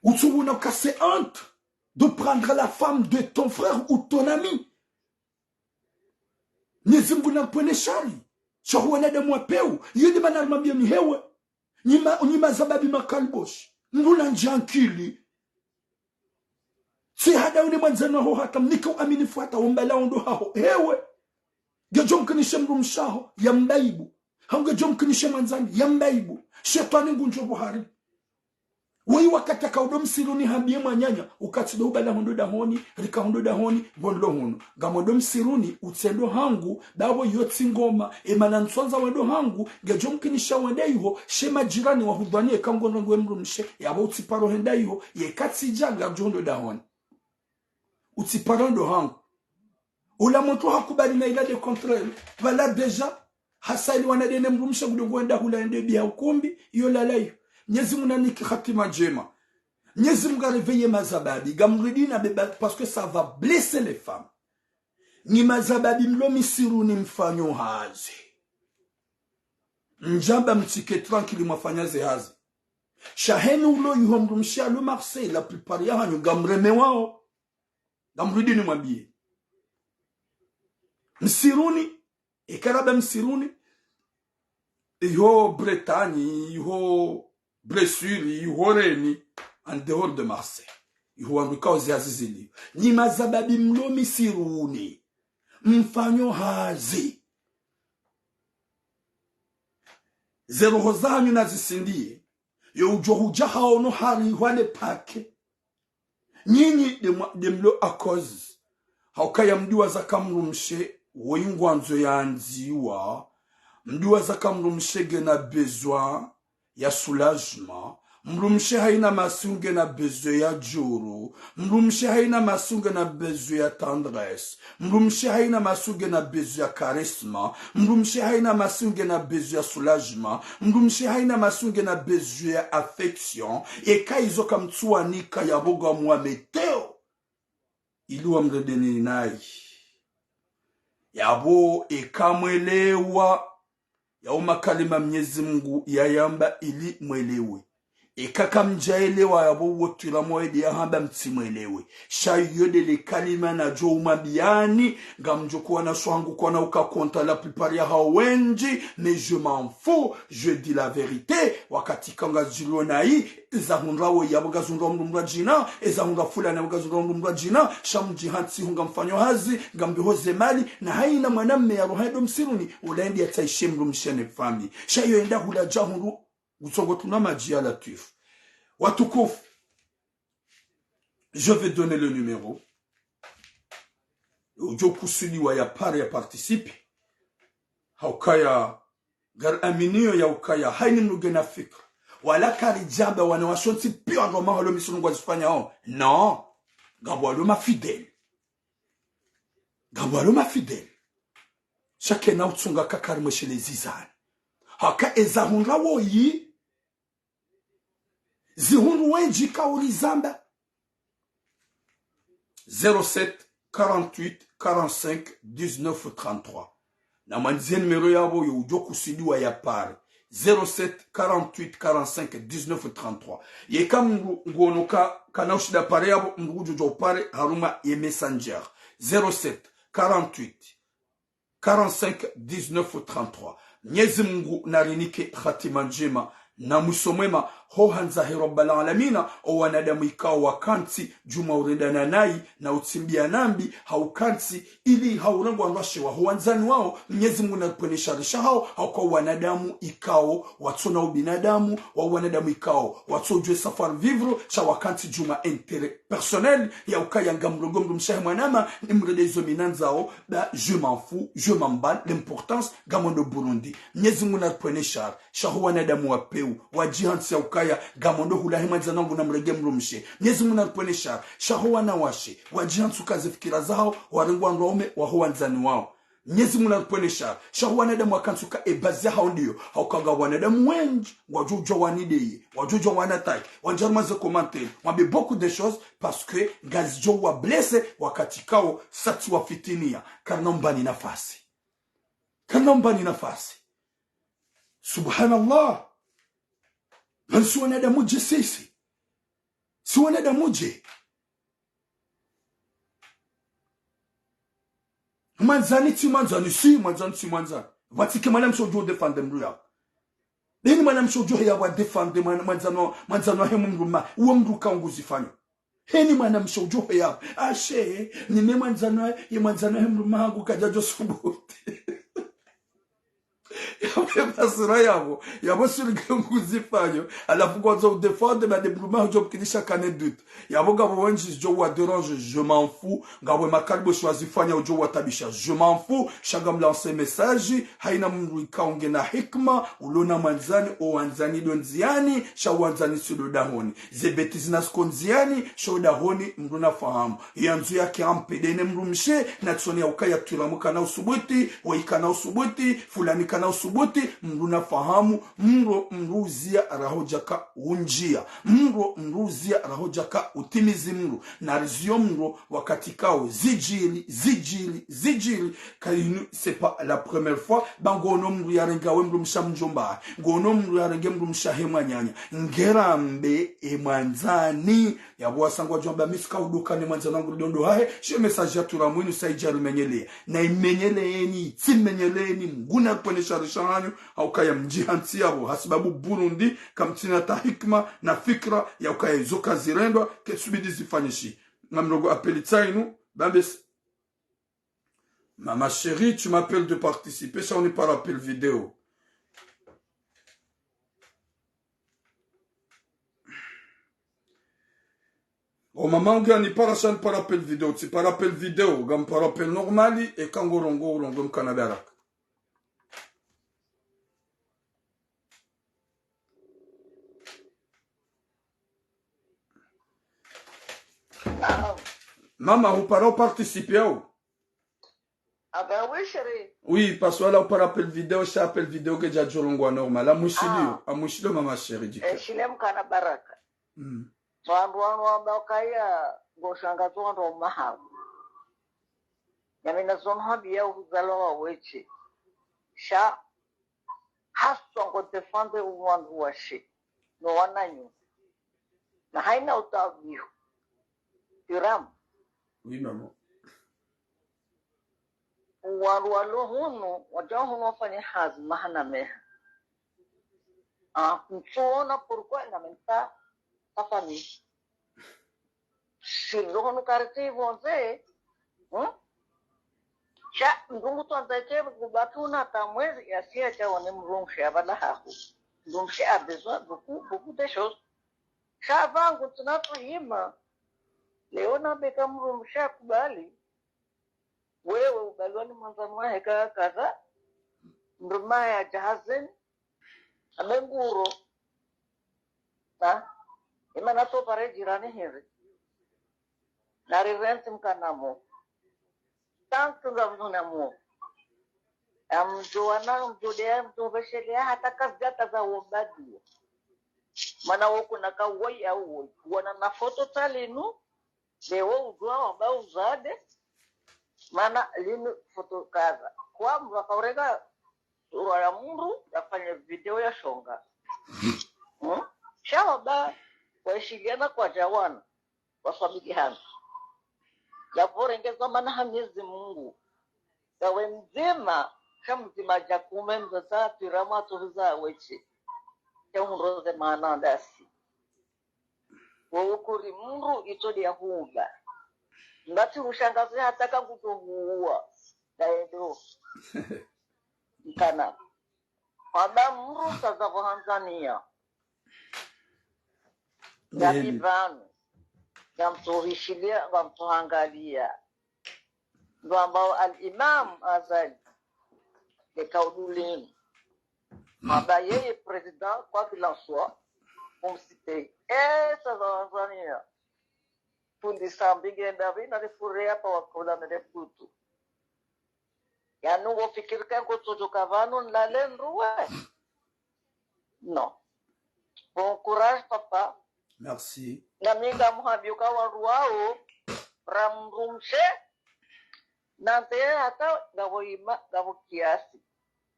Utsuwona uka c'est honte de prendre la femme de ton frère ou ton ami. Mnyezi Mngu naripvwene shari. Sha huwa wanadamu wa pewu. Yo nde mana narimwambiya mi hewe. Nyi ma-, nyi mazababi makaliboshi. Mdru na ndjankili. Tsi hadawu ne mwandzani waho hata, mnike uaminifu hata, wo mbala ondo haho. Hewe. Ngedjo mkinishe mdrumshe waho, ya mbaibu. Hau ngedjo mkinishe mwandzani, ya mbaibu. Shetwani ngundjo pvo hari. Weyi wakati yaka udo msiruni hambiye mwananya, uka tsi ndo ubala hondro dahoni, rika hondro dahoni, pvo ndro hunu. Ngamwendo msiruni, utsendo hangu, bapvo yo tsi ngoma, emana ntswandza wendo hangu, ngedjo mkinisha wende iho, she majirani wahudhwani eka ngo ndrongo we mdrumshe, yapvo utsiparo henda iho, yeka tsidja ngardjo hondro dahoni. Utsiparo ndo hangu. Ula motro hakubali na il a des contrats. Pvala déjà, hasayini wana dene mdrumshe ngudjo ngwenda hula ende biya ukumbi, iyo lala iyo. Mnyezi Mngu nanike hatima ndjema. Mnyezi Mngu aréveille mazababi, ngamridi na beba, parce que ça va blesser les femmes. Nyi mazababi mlo misiruni mfanyo hazi. Ndjamba mtsike tranquille mwafanya ze hazi. Sha heni ulo iho mdrumshe alo Marseille, la plupart yahanyu ngamremewao. Ngamridi nimwambiye. Msiruni, eka raba msiruni, iho Bretagne, iho Bressuire, iho Rennes, en dehors de Marseille. Iho wandru ikao ze hazi ziliyo. Nyi mazababi mlo misiruni. Mfanyo hazi. Ze roho zahanyu nazisindiye. Yo udjo hudja haono hari hwale pake. Nyinyi nde mwa-, nde mlo à cause. Haukaya mdiwaza ka mdrumshe, woyi ngwandzo yandziwa. Mdiwaza ka mdrumshe ngena besoin ya soulagement. Mdrumshe haina masihu ngena besoin ya djuru. Mdrumshe haina masihu ngena besoin ya tendresse. Mdrumshe haina masihu ngena besoin ya charisme. Mdrumshe haina masihu ngena besoin ya soulagement. Mdrumshe haina masihu ngena besoin ya affection. Eka izo kamtsuwanika, yapvo ngamwa météo. Ili wamredeni nayi. Yapvo eka mwelewa, yawo makalima Mnyezi Mungu yayamba ili mwelewe. Eka kamdjaelewa, yapvo uwo twira mwaye de yahamba mtsimwelewe. Sha iyo de le kalima nadjo umwambiyani, ngamdjo kuwana swaha ngu kwana uka konta la plupart ya hawo wendji, mais je m'en fous, je dis la vérité, wakati ka ngazilio nayi, eza hundra wo yapvo ngazihundra mdru mdru djina, eza hundra fulani yapvo ngazihundra mdru mdru djina, sha mdjihantsi hu ngamfanyo hazi, ngambiho ze mali, na haina mwanamme ya roha ndo msiruni, ula endi yatsaishe mdrumshe ne fami. Sha iyo enda hula dja hundru, ngutsongo tuna madji ya Latwifu. Watukufu, je vais donner le numéro. Udjo kusudiwa ya pare ya participe. Haukaya, ngari aminio ya ukaya, haini mdru ngena fikra. Wala karidjamba wanawashe wontsi piya ndo mahalo misunu ngwazifanyao. Non. Ngapvo walo ma fidèle. Ngapvo walo ma fidèle. Sha kena utsunga kakari mweshele zizani. Haka eza hundra woyi. Zihundru wendji kauri zamba. Zéro sept, quarante-huit, quarante-cinq, dix-neuf, trente-trois. Na mwandziye numéro yapvo yo udjo kusudiwa ya pare. Zéro sept, quarante-huit, quarante-cinq, dix-neuf, trente-trois. Yeka mdru nguono ka, kana ushinda pare yapvo, mdru udjo djo pare harumwa ye Messenger. Zéro sept, quarante-huit, quarante-cinq, dix-neuf, trente-trois. Mnyezi Mungu narinike hatima ndjema na mwiso mwema, ho handza he Rabbal Alamina, o wanadamu ikao wakantsi djumwa urendana nayi na utsimbiya nambi, haukantsi ili haurengwa ndwashe waho wandzani wawo. Mnyezi Mungu naripvwene shari shahawo, hauka wanadamu ikao watsona ubinadamu, wa wanadamu ikao watso djwe savoir vivre, sha wakantsi djumwa intérêt personnel, ya ukaya ngamrenge mdrumshe wahe mwanama, nimrende izo mi nandzao, ba, je m'en fous, je m'emballe, l'importance, ngamwendo Burundi. Mnyezi Mungu naripvwene shari, sha ho wanadamu wa peu, wadjihantsi ya ukaya, ngamwendo hula he mwandzani wangu namrenge mdrumshe. Mnyezi Mungu naripvwene shari, sha ho wanawashe, wadjihantsi uka ze fikira zahawo, warengwa ndwaume, waho wandzani wawo. Mnyezi Mungu naripvwene shari, sha ho wanadamu wakantsi uka e base yahawo ndiyo, hauka nga wanadamu wendji, ngwadjo udjwa wanideye, ngwadjo udjwa wanataki, wandjari mwa ze commentaire, mwambe beaucoup de choses, parce que ngazidjo wa blesser wakati kawo sa tsi wafitiniya, karina umbani nafasi. Karina umbani nafasi. Subhanallah. Pvanu si wanadamu dje sisi. Si wanadamu dje. Mwandzani tsi mwandzani, si mwandzani tsi mwandzani. Pvatsike mwanamshe udjo défendre mdru yapvo. Beni mwanamshe udjo heya wa défendre mwana-, mwandzani wa, mwandzani wahe mdrume. Uwo mdru ka nguzifanyo. Heni mwanamshe udjo heya. Ashe, nime mwandzani wa, ye mwandzani wahe mdrume hangu kadjadjo subuti. Yapvo basira yapvo, yapvo sirike nguzifanyo, halafu kwandzo udéfendre, ba de mdrume udjo mkinisha kane doute. Yapvo ngapvo wendji zidjo wa déranger, je m'en fous. Ngapvo makaribu shwa zifanya udjo watabisha, je m'en fous. Sha ngamlance message, haina mdru ikao ngena hikma, ulona mwandzani, o wandzani ndo ndziani, sha wandzani tsi ndo dahoni. Ze bêtises naziko ndziani, sha o dahoni, mdru nafahamu. Yandzo yake ampvendene mdrumshe, natsoni ya ukaya twira mdru kana usubuti, woyi kana usubuti, fulani kana usubuti, mdru nafahamu, mdru, mdru uziya raho djaka undjiya. Mdru, mdru uziya raho djaka utimizi mdru. Nariziyo mdru wakati kawo zidjiri, zidjiri, zidjiri. Ka inu, c'est pas la première fois. Ba ngono mdru yarenge we mdrumshe mdjomba. Ngono mdru yarenge mdrumshe he mwananya. Ngerambe e mwandzani. Yapvo wasa ngwadjo amba mi tsika uduka ne mwandzani wangu ndo ndo hahe, she message ya tura mwinu sa idja rimenyeleya. Na imenyeleyeni, tsi menyeleyeni, Mungu naripvwene shari shahanyu, haukaya mdjihantsi yapvo, hasibabu Burundi, kamtsina ta hikma, na fikra, ya ukaya izo kazirendwa, ketsubidi zifanyishihe. Ngamrenge appel tsainu, bambes, Maman chérie, tu m'appelles de participer, sha unipara appel vidéo. O maman ngu yanipara sha nipara appel vidéo, tsipara appel vidéo, ngampara appel normal, eka ngorongoa urongoe mkana baraka. Mama, hupara uparticiper au? Ah ben oui, chérie. Oui, parce que là, hupara appel vidéo, sha appel vidéo kaidja djorongwa normal. Amwishiliyo, ah, amwishiliyo, mama chérie, dika. Eh, shile mkana baraka. Mm. Wandru wanu wamba ukaya, ngoshangazo wandru wa mahamu. Yami nazo mhambiya uzalwa wa weshe. Sha, haswa ngo défendre wandru washe. No wananyo. Na haina utabihu. Tiram. Oui, maman. Wandru walo hunu, wadja hunu wafanye hazi, maha na meha. Ah, ntsuona pourquoi na même pas sa famille. Silo hunu kariti ivonze, hmm? Sha, mndru ngu twandza ike kubaki una hata mwezi, yasiya sha wane mdrumshe apvala hahu. Mdrumshe a besoin beaucoup, beaucoup de choses. Sha pvangu ntsina tuhima. Leo nambeka mdrumshe akubali. Wewe ubaliwa ni mwandzani wahe ka kadha. Mdrume ya jahazini. Ame nguro. Na? Ima natopare jirani hindri. Nari renti mkanamo. Tantu nga mnunamo. Amdjo wana, mdjo deya, mdjo veshelea, hata kazidjata za wombadiwa. Mana woko na ka woyi au woyi. Wana na foto tsa linu, leo udjuwa wamba uzade, mana linu foto kadha. Kwa mndru akaurega sura ya mndru, yafanye video yashonga. Hmm? Sha wamba, waishiliana kwadja wana, waswabiki hanu. Yavorengeza mana ha Mwenyezi Mungu. Yawe mdzima, sha mdzima dja kume mzaza, pirama tuhuza weshe. Sha hundroze mana ndasi. Wo ukuri mndru itsodi ya huba. Ngati ushangazi hata ka kuto huwa. Daedo. Mkana. Wamba mndru kaza vo handzaniya. Ngati pvanu. Ngamtsohishiliya, ngamtsohangaliya. Ndo ambao al-Imam Azali, le kaudulini. Mamba yeye président, quoi qu'il en soit, umsite. Eh, ça va, Tanzania. Fundi Sambi ngenda pvi na rifureya pa wakula mele futu. Yanu ngofikiri ka ngotsodjoka pvanu nlale ndruwe. Non. Bon courage, papa. Merci. Nami ngamhambiyo ka wandru wao, ramrumshe, nande hata ngapvo ima, ngapvo kiasi.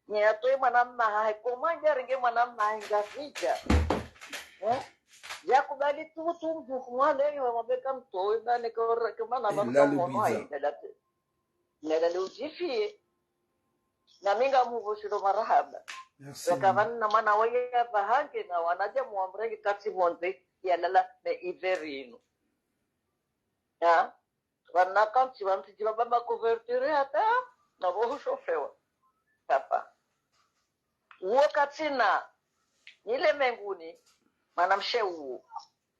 Nye atowe mwana mmahahe, koma nge arenge mwana mmahahe Ngazidja. Eh? Yakubali tu tu mdjuhu mwale, iwe mwambe ka mtowe, bane ka ora, ka mana mama ka mwono, ayi, dalate. Nalale udjifiye. Nami ngamhuvoshelo marahaba. Merci, mama. Wakavani na mwana waye ya pvahange na wanadja muamrenge kati pvondze yalala ne hiver inu. Ya. Wana kantsi wantsi djiba baba couverture hata na vohu shofewa. Papa. Uwo katsina, nile menguni, mwanamshe uwo.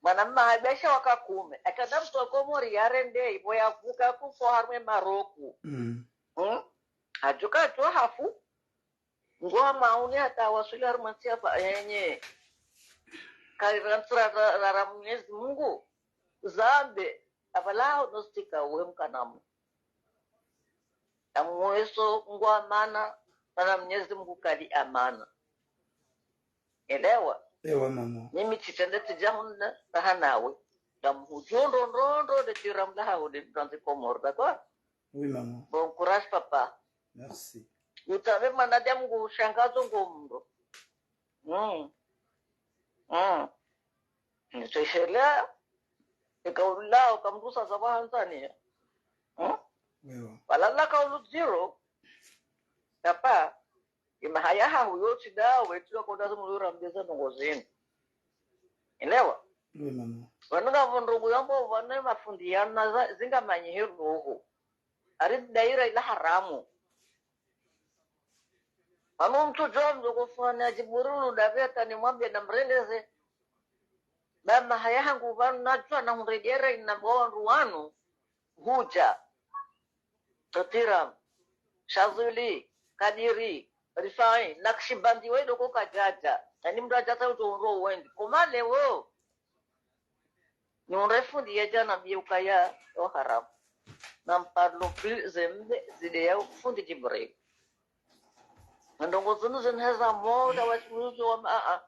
Mwana mmahahe besha waka kume. Akada mtru wa Komori yarende, ivo yavuka kufo harumwe Maroku. Mm. Hmm? Adjuka adjua hafu. Ngwa mauni hata wasuli harumwe ntsi ya pva enye. Kari rantsira ra, ra, ra Mwenyezi Mungu. Zambe, apvala hao nostika uwe mkanamu. Amweso ngwa amana, mana Mwenyezi Mungu kali amana. Elewa? Ewa, mama. Mimi tsitsende tsidja hunu, taha nawe. Ngamhudjuo ndrondrondro, nde tira mlaha hule, mtandzi Komori, d'accord? Oui, mama. Bon courage, papa. Merci. Utave mwanadamu ngu shangazo ngo mndru. Mm. Mm. Nitoshelea, ikaulao, kamrusa za Tanzania. Hmm? Ewa. Walala kaulu zero. Kapa, imahaya hahu yo tsi dawe, tsi wakoda zimulura mbeza ndrongo zinu. Elewa? Oui, mama. Wanu ngapvo ndrongo yambo, wanu mafundi yana za, zinga manyihe roho. Ari daira ila haramu. Pvanu mtru djo mdjo kufanya djiburi unu davi hata nimwambie namreleze. Ba mahaya hangu pvanu nadjua nahundre diera ina wandru wanu. Hudja. Totira. Shazuli. Kadiri. Rifai. Nakshibandi wedo ko kadjadja. Yani mndru adja ta udjo undro wendi. Koma leo. Nihundre fundi yadja nambiye ukaya yo haramu. N'en parlons plus, ze mbe zile ya fundi Djibril. Ndrongoo zinu zinu heza moda wa shiuzo wa ma, a, a.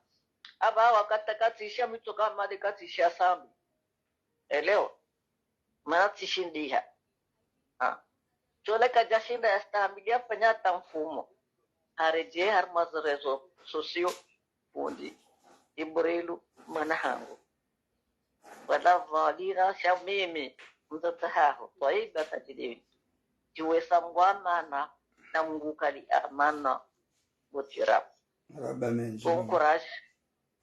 Aba wakati katsisha mitso kama de katsisha sambi. Elewa. Mana tsishindiha. Ah. Shole kadjashinda yastahamili yafanya hata mfumo. Haredjei harimwa ze réseaux sociaux. Fundi Djibrilu mwana hangu. Wala valina sha mimi mdzadze haho. Twaiba Tadjidini. Djuwesa Mngu amana na Mngu kali amana. Bo Twiramu. Marahaba mendji, mama. Bon courage.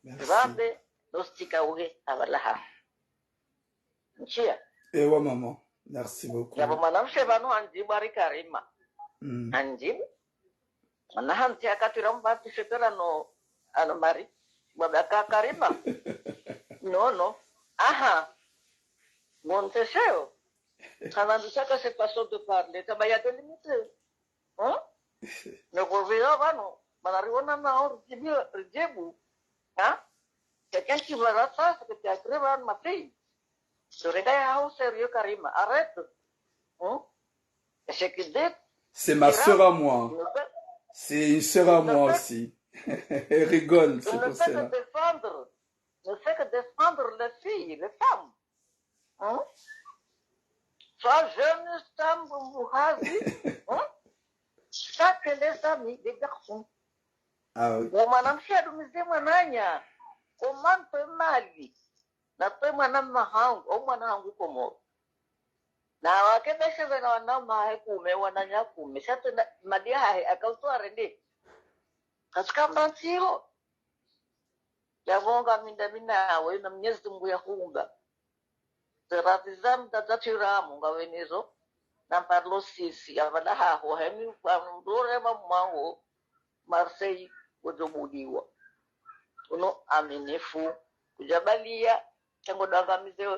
Merci. Rambe no stika uhe abalaha. Nshia. Ewa, maman. Merci beaucoup. Yabo mwanamshe pvanu handjibu hari Karima. Mm. Handjibu. Mwana hantsi akatwira mbati shetera no, ano mari. Baba ka Karima. Non, non. Aha. Mon tesheo. Kana ndisaka se façon de parler. Taba ya te limite. Hein? Noko vira pvanu, mana riona nao ridjibu, ridjibu. Hein? Quelqu'un qui va là, ça, c'est que tu as créé un matin. Dorenga ya hao sérieux, Karima. Arrête. Hein? Et ce qu'il dit, c'est ma sœur à moi. C'est une sœur à moi aussi. Elle rigole, c'est pour cela. Ne fait que défendre les filles, les femmes. Hein? Soit jeune, femme, ou hazi, hein? Chacun les amis, les garçons. Ah oui. Wo mwanamshe adumize mwananya. Comment on peut mali? Na pe mwana mahangu, o mwana hangu Komoro. Na wake beshe vena wana mahe kume, wananya kume. Sha tena mali hahe, akautu arende. Katika mbansiho. Yavonga minda mina, we na Mwenyezi Mungu ya humba. Terafiza mdzadze Twiramu ngawenezo, na mparlo sisi, ya pvala haho, hemi kwa mdore wa mwango, Marseille, kujobudiwa. Uno aminifu, kujabalia, tango dangamize,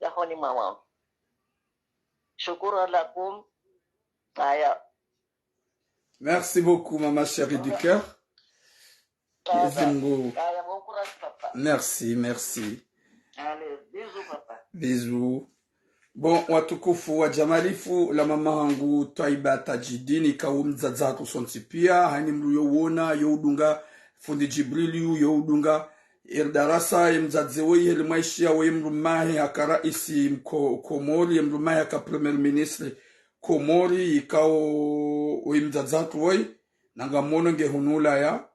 ya honi mwa wangu. Shukura lakum, aya. Merci beaucoup, maman chérie du cœur. Mwenyezi Mungu. Merci, merci. Allez, bisous, papa. Bisous. Bon, watukufu wa djamalifu la mama hangu Twaiba Tadjidini, kawu mdzadze hatru sontsi pia, hani mdru yo wona, yo udunga, fundi Djibril yu, yo udunga, Erdarasa, ye mdzadze woyi, heli mwaishiya woyi mdrumahe haka raisi mko-, Komori, ye mdrumahe haka premier ministre Komori, ikao woyi mdzadze hatru woyi, nanga mono nge hunu Ulaya.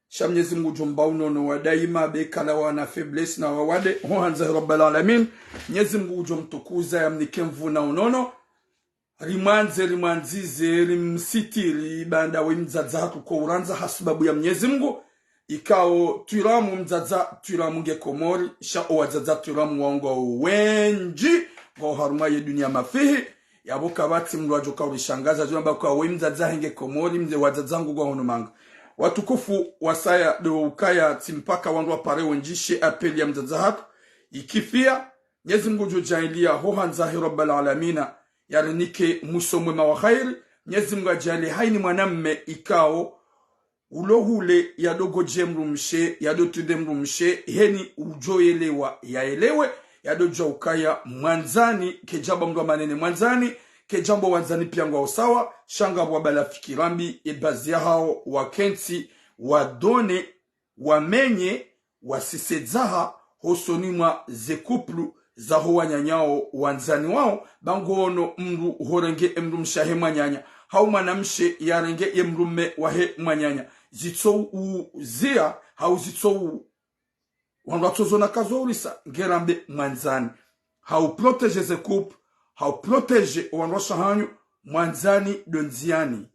Sha Mwenyezi Mungu udjo mba unono wa daima, be kala wana faiblesse na wawade, ho handza Rabbal Alamin. Mwenyezi Mungu udjo mtukuza ya mnike nvu na unono. Rimwandze, rimwandzize, rimsitiri, banda we mdzadze hatru ko urandza ha sababu ya Mwenyezi Mungu. Ikao Twiramu mdzadze, Twiramu nge Komori, sha o wadzadze Twiramu wao ngwao wendji, ngwao harumwa ye dunia mafihi. Yapvo kapvatsi mdru adjo ka urishangaza, djo amba kwa we mdzadze henge Komori, mze wadzadze hangu ngwao hunu manga. Watukufu wasaya do ukaya tsi mpaka wandru wapare wendji she appel ya mdzadze hatru. Ikifia, Mwenyezi Mungu udjo djaaliya ho handza he Rabbal Alamina, yarinike mwiso mwema wa khairi. Mwenyezi Mungu adjaaliye haini mwanamme ikao, ulo hule yadogodje mdrumshe, yadotunde mdrumshe, heni udjo yelewa, yaelewe, yadodjua ukaya mwandzani, kedjamba mdru wa manene mwandzani, kedjamba wandzani pia ngwao sawa, sha ngapvo wabala fikira mbi, e bazi ya hao, wakentsi, wadone, wamenye, wasisedzaha, hosoni mwa ze couple zaho wananyao wandzani wao, ba ngono mdru horenge e mdrumshe wahe mwananya, hau mwanamshe yarenge ye mdrumme wahe mwananya. Zitso uzia, hau zitso u-, wandru watsozo na kazo urisa, ngerambe mwandzani. Hau protéger ze couple, hau protéger o wandru washe hanyu, mwandzani do ndziani.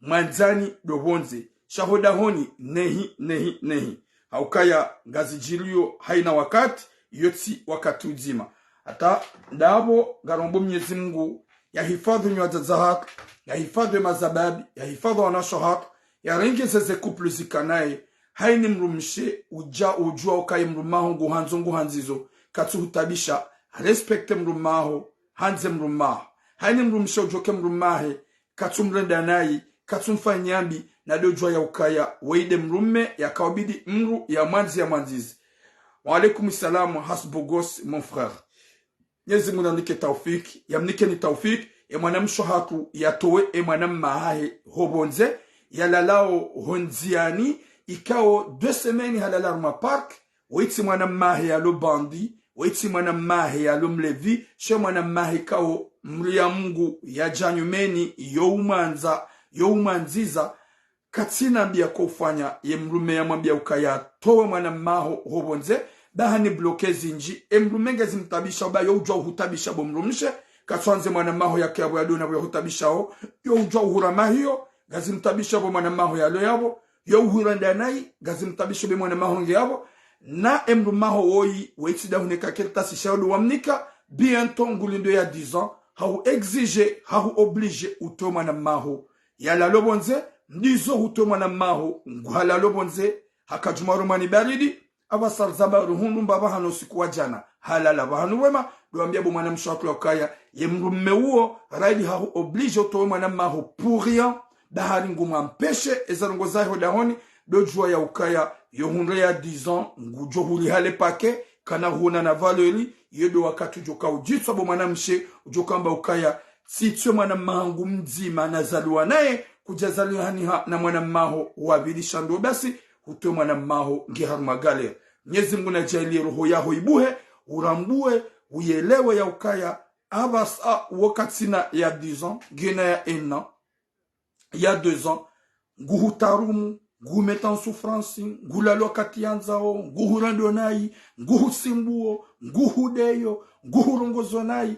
Mwandzani do pvondze, sha ho dahoni, nehi, nehi, nehi. Haukaya ngazidjiliyo haina wakati, iyo tsi wakati udzima. Hata ndapvo ngarombo Mwenyezi Mungu, yahifadhwi nyi wadzadze hatru, yahifadhwi mazababi, yahifadhwi wanashe hatru, yarenge ze ze couple zikanaye, haini mdrumshe udja udjua ukaya mdrumme waho nguhandzo nguhandzizo, katsu hutabisha, respecte mdrumme waho, handze mdrumme waho. Haini mdrumshe udjoke mdrumme wahe, katsumrenda nayi, katsumfanya mbi, nadodjua ya ukaya, weyi nde mdrumme, yakao bidi mdru, yamwandzi, yamwandzize. Wa alaikum salam, Hasbogos, mon frère. Mnyezi Mungu namnike taufiki, yamnikeni taufiki, ye mwanamshe hatru yatowe ye mwanamme hahe ho pvondze, yalalao ho ndziani, ikao deux semaines halala harumwa parc, wetsi mwanamme hahe yalo bandi, wetsi mwanamme hahe yalo mlevi, she mwanamme hahe ikao mri ya Mungu yadja nyumeni, yo umwandza, yo umwandziza, katsina mbi ya koufanya, ye mdrume yamwambia ukaya towe mwanamme haho ho pvondze, ba hani bloqué zindji, ye mdrume ngezimtaabisha, ba yo udjua uhutaabisha bo mdrumshe, katsuandze mwanamme haho yake yapvo yadona pvo yahutaabishao, yo udjua uhura mahiyo, ngazimtaabisha bo mwanamme haho yalo yapvo, yo uhura ndanayi, ngazimtaabisha be mwanamme haho nge yapvo, na ye mdrume haho woyi, wetsi dahuneka kartasi sha yo ndo wamnika, bientôt ngulindo ya dix ans, hahu exigé, hahu obligé, utowe mwanamme haho, yalalo pvondze, ndizo hutowe mwanamme haho, nguhalalo pvondze, haka djumwa romani baridi, apvasa rizamba ruhundru mba pvahanu usiku wa djana, halala pvahanu wema, ndo wambia bo mwanamshe hatru ya ukaya, ye mdrume uwo, raili hahu obligé utowe mwanamme haho pour rien, ba hari ngumwampeshe, eza ndrongo zahe ho dahoni, ndo djua ya ukaya, yo hundre ya dix ans, ngudjo huli hale pake, kana huona na valeur, yo ndo wakati udjoka udjitswa bo mwanamshe, udjoka amba ukaya, tsitso ye mwanamme hangu mdzima nazaliwa naye, kudjazaliwa haniha na mwanamme haho wa pvili sha ndo basi, hutowe mwanamme haho nge harumwa galère. Mnyezi Mungu nadjaaliye roho yaho ibuhe, urambue, uyelewe ya ukaya, apvasa wo katsina ya dix ans, ngena ya un an, ya deux ans, nguhutarumu, nguhumeta en souffrance, ngulalo wakati yandzao, nguhurando nayi, nguhusimbuo, nguhudeyo, nguhurongozo nayi,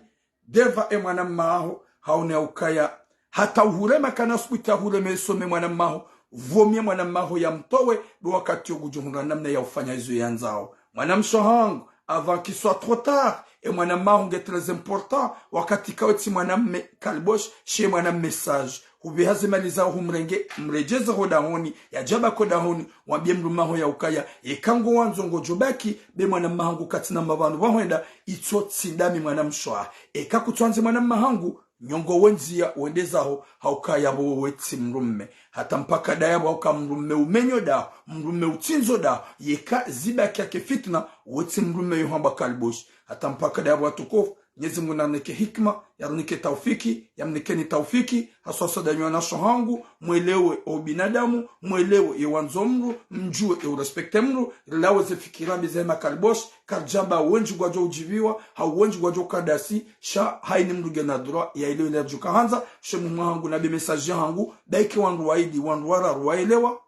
deva ye mwanamme haho, haone ya ukaya, hata uhurema kana subuti ahureme some mwanamme haho, vaut mieux mwanamme haho yamtowe, ndo wakati yo ngudjo hundra namna ya ufanya izo yandzao. Mwanamshe hangu, avant qu'il soit trop tard, ye mwanamme haho nge très important, wakati kawe tsi mwanamme kalibosh, she mwanamme sage. Hupveha ze mali zaho humrenge, mredjeze ho dahoni, yadja baki ho dahoni, wambie mdrume haho ya ukaya, eka ngowandzo ngodjo baki, be mwanamme hangu katsina mba pvanu pvahwenda, itso tsi ndami mwanamshe wahe. Eka kutsuandze mwanamme hangu, nyongo we ndzia wende zaho, ha ukaya pvo wetsi mdrume. Hata mpaka ndayapvo ha uka mdrume umenyo daho, mdrume utsindzo daho, yeka zibaki yake fitna, wetsi mdrume yo hamba kalibosh. Hata mpaka ndayapvo watukufu, Mnyezi Mungu narinike hikima, yarinike taufiki, yamnikeni taufiki, haswa haswa ndanyi wanashe hangu, mwelewe o binadamu, mwelewe ye wandzo mdru, mdjue ye urespecte mdru, rilawe ze fikira mbi zahe makalibosh, karidjamba wendji ngwadjo udjiviwa, hau wendji ngwadjo kadasi, sha haini mdru ngena droit, ya ile ile yadjuka handza, she mhuu hangu na be message hangu, ba ike wandru waili, wandru wararu waelewa,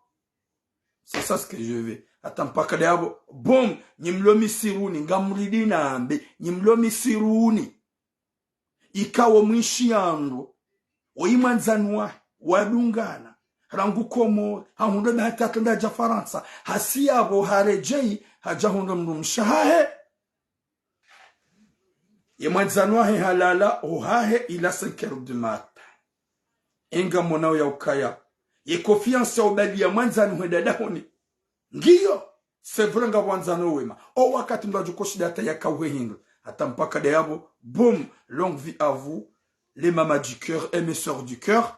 c'est ça ce que je veux. Hata mpaka ndayapvo, boum, nyi mlo misiruni, ngamridi nambe, nyi mlo misiruni. Ikao mwishi yandru, woyi mwandzani wahe, wadungana, rangu Komori, hahundre mba hata hata ndadja Farantsa, hasi yapvo haredjeyi, hadja hundre mdrumshe hahe. Ye mwandzani wahe halala, ohahe ila cinq heures du matin. Enga monao ya ukaya. Ye confiance ya ubali ya mwandzani hwenda dahoni. Ngiyo, c'est vrai ngapvo wandzani wema. O wakati mdru adjo koshida hata yakauhe hindru. Hata mpaka ndayapvo, boum, longue vie à vous, les mamans du cœur et mes sœurs du cœur.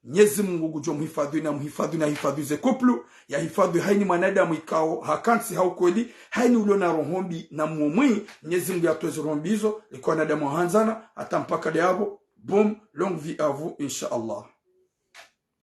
Mnyezi Mungu ngudjo mhifadhwi na mhifadhwi na hifadhwi ze couple, ya hifadhwi haini mwanadamu ikao, hakantsi ha ukweli, haini ulo na roho mbi na muo mwi, Mnyezi Mungu yatowe ze roho mbi izo, liko wanadamu wahandzana, hata mpaka ndayapvo, boum, longue vie à vous, insha Allah.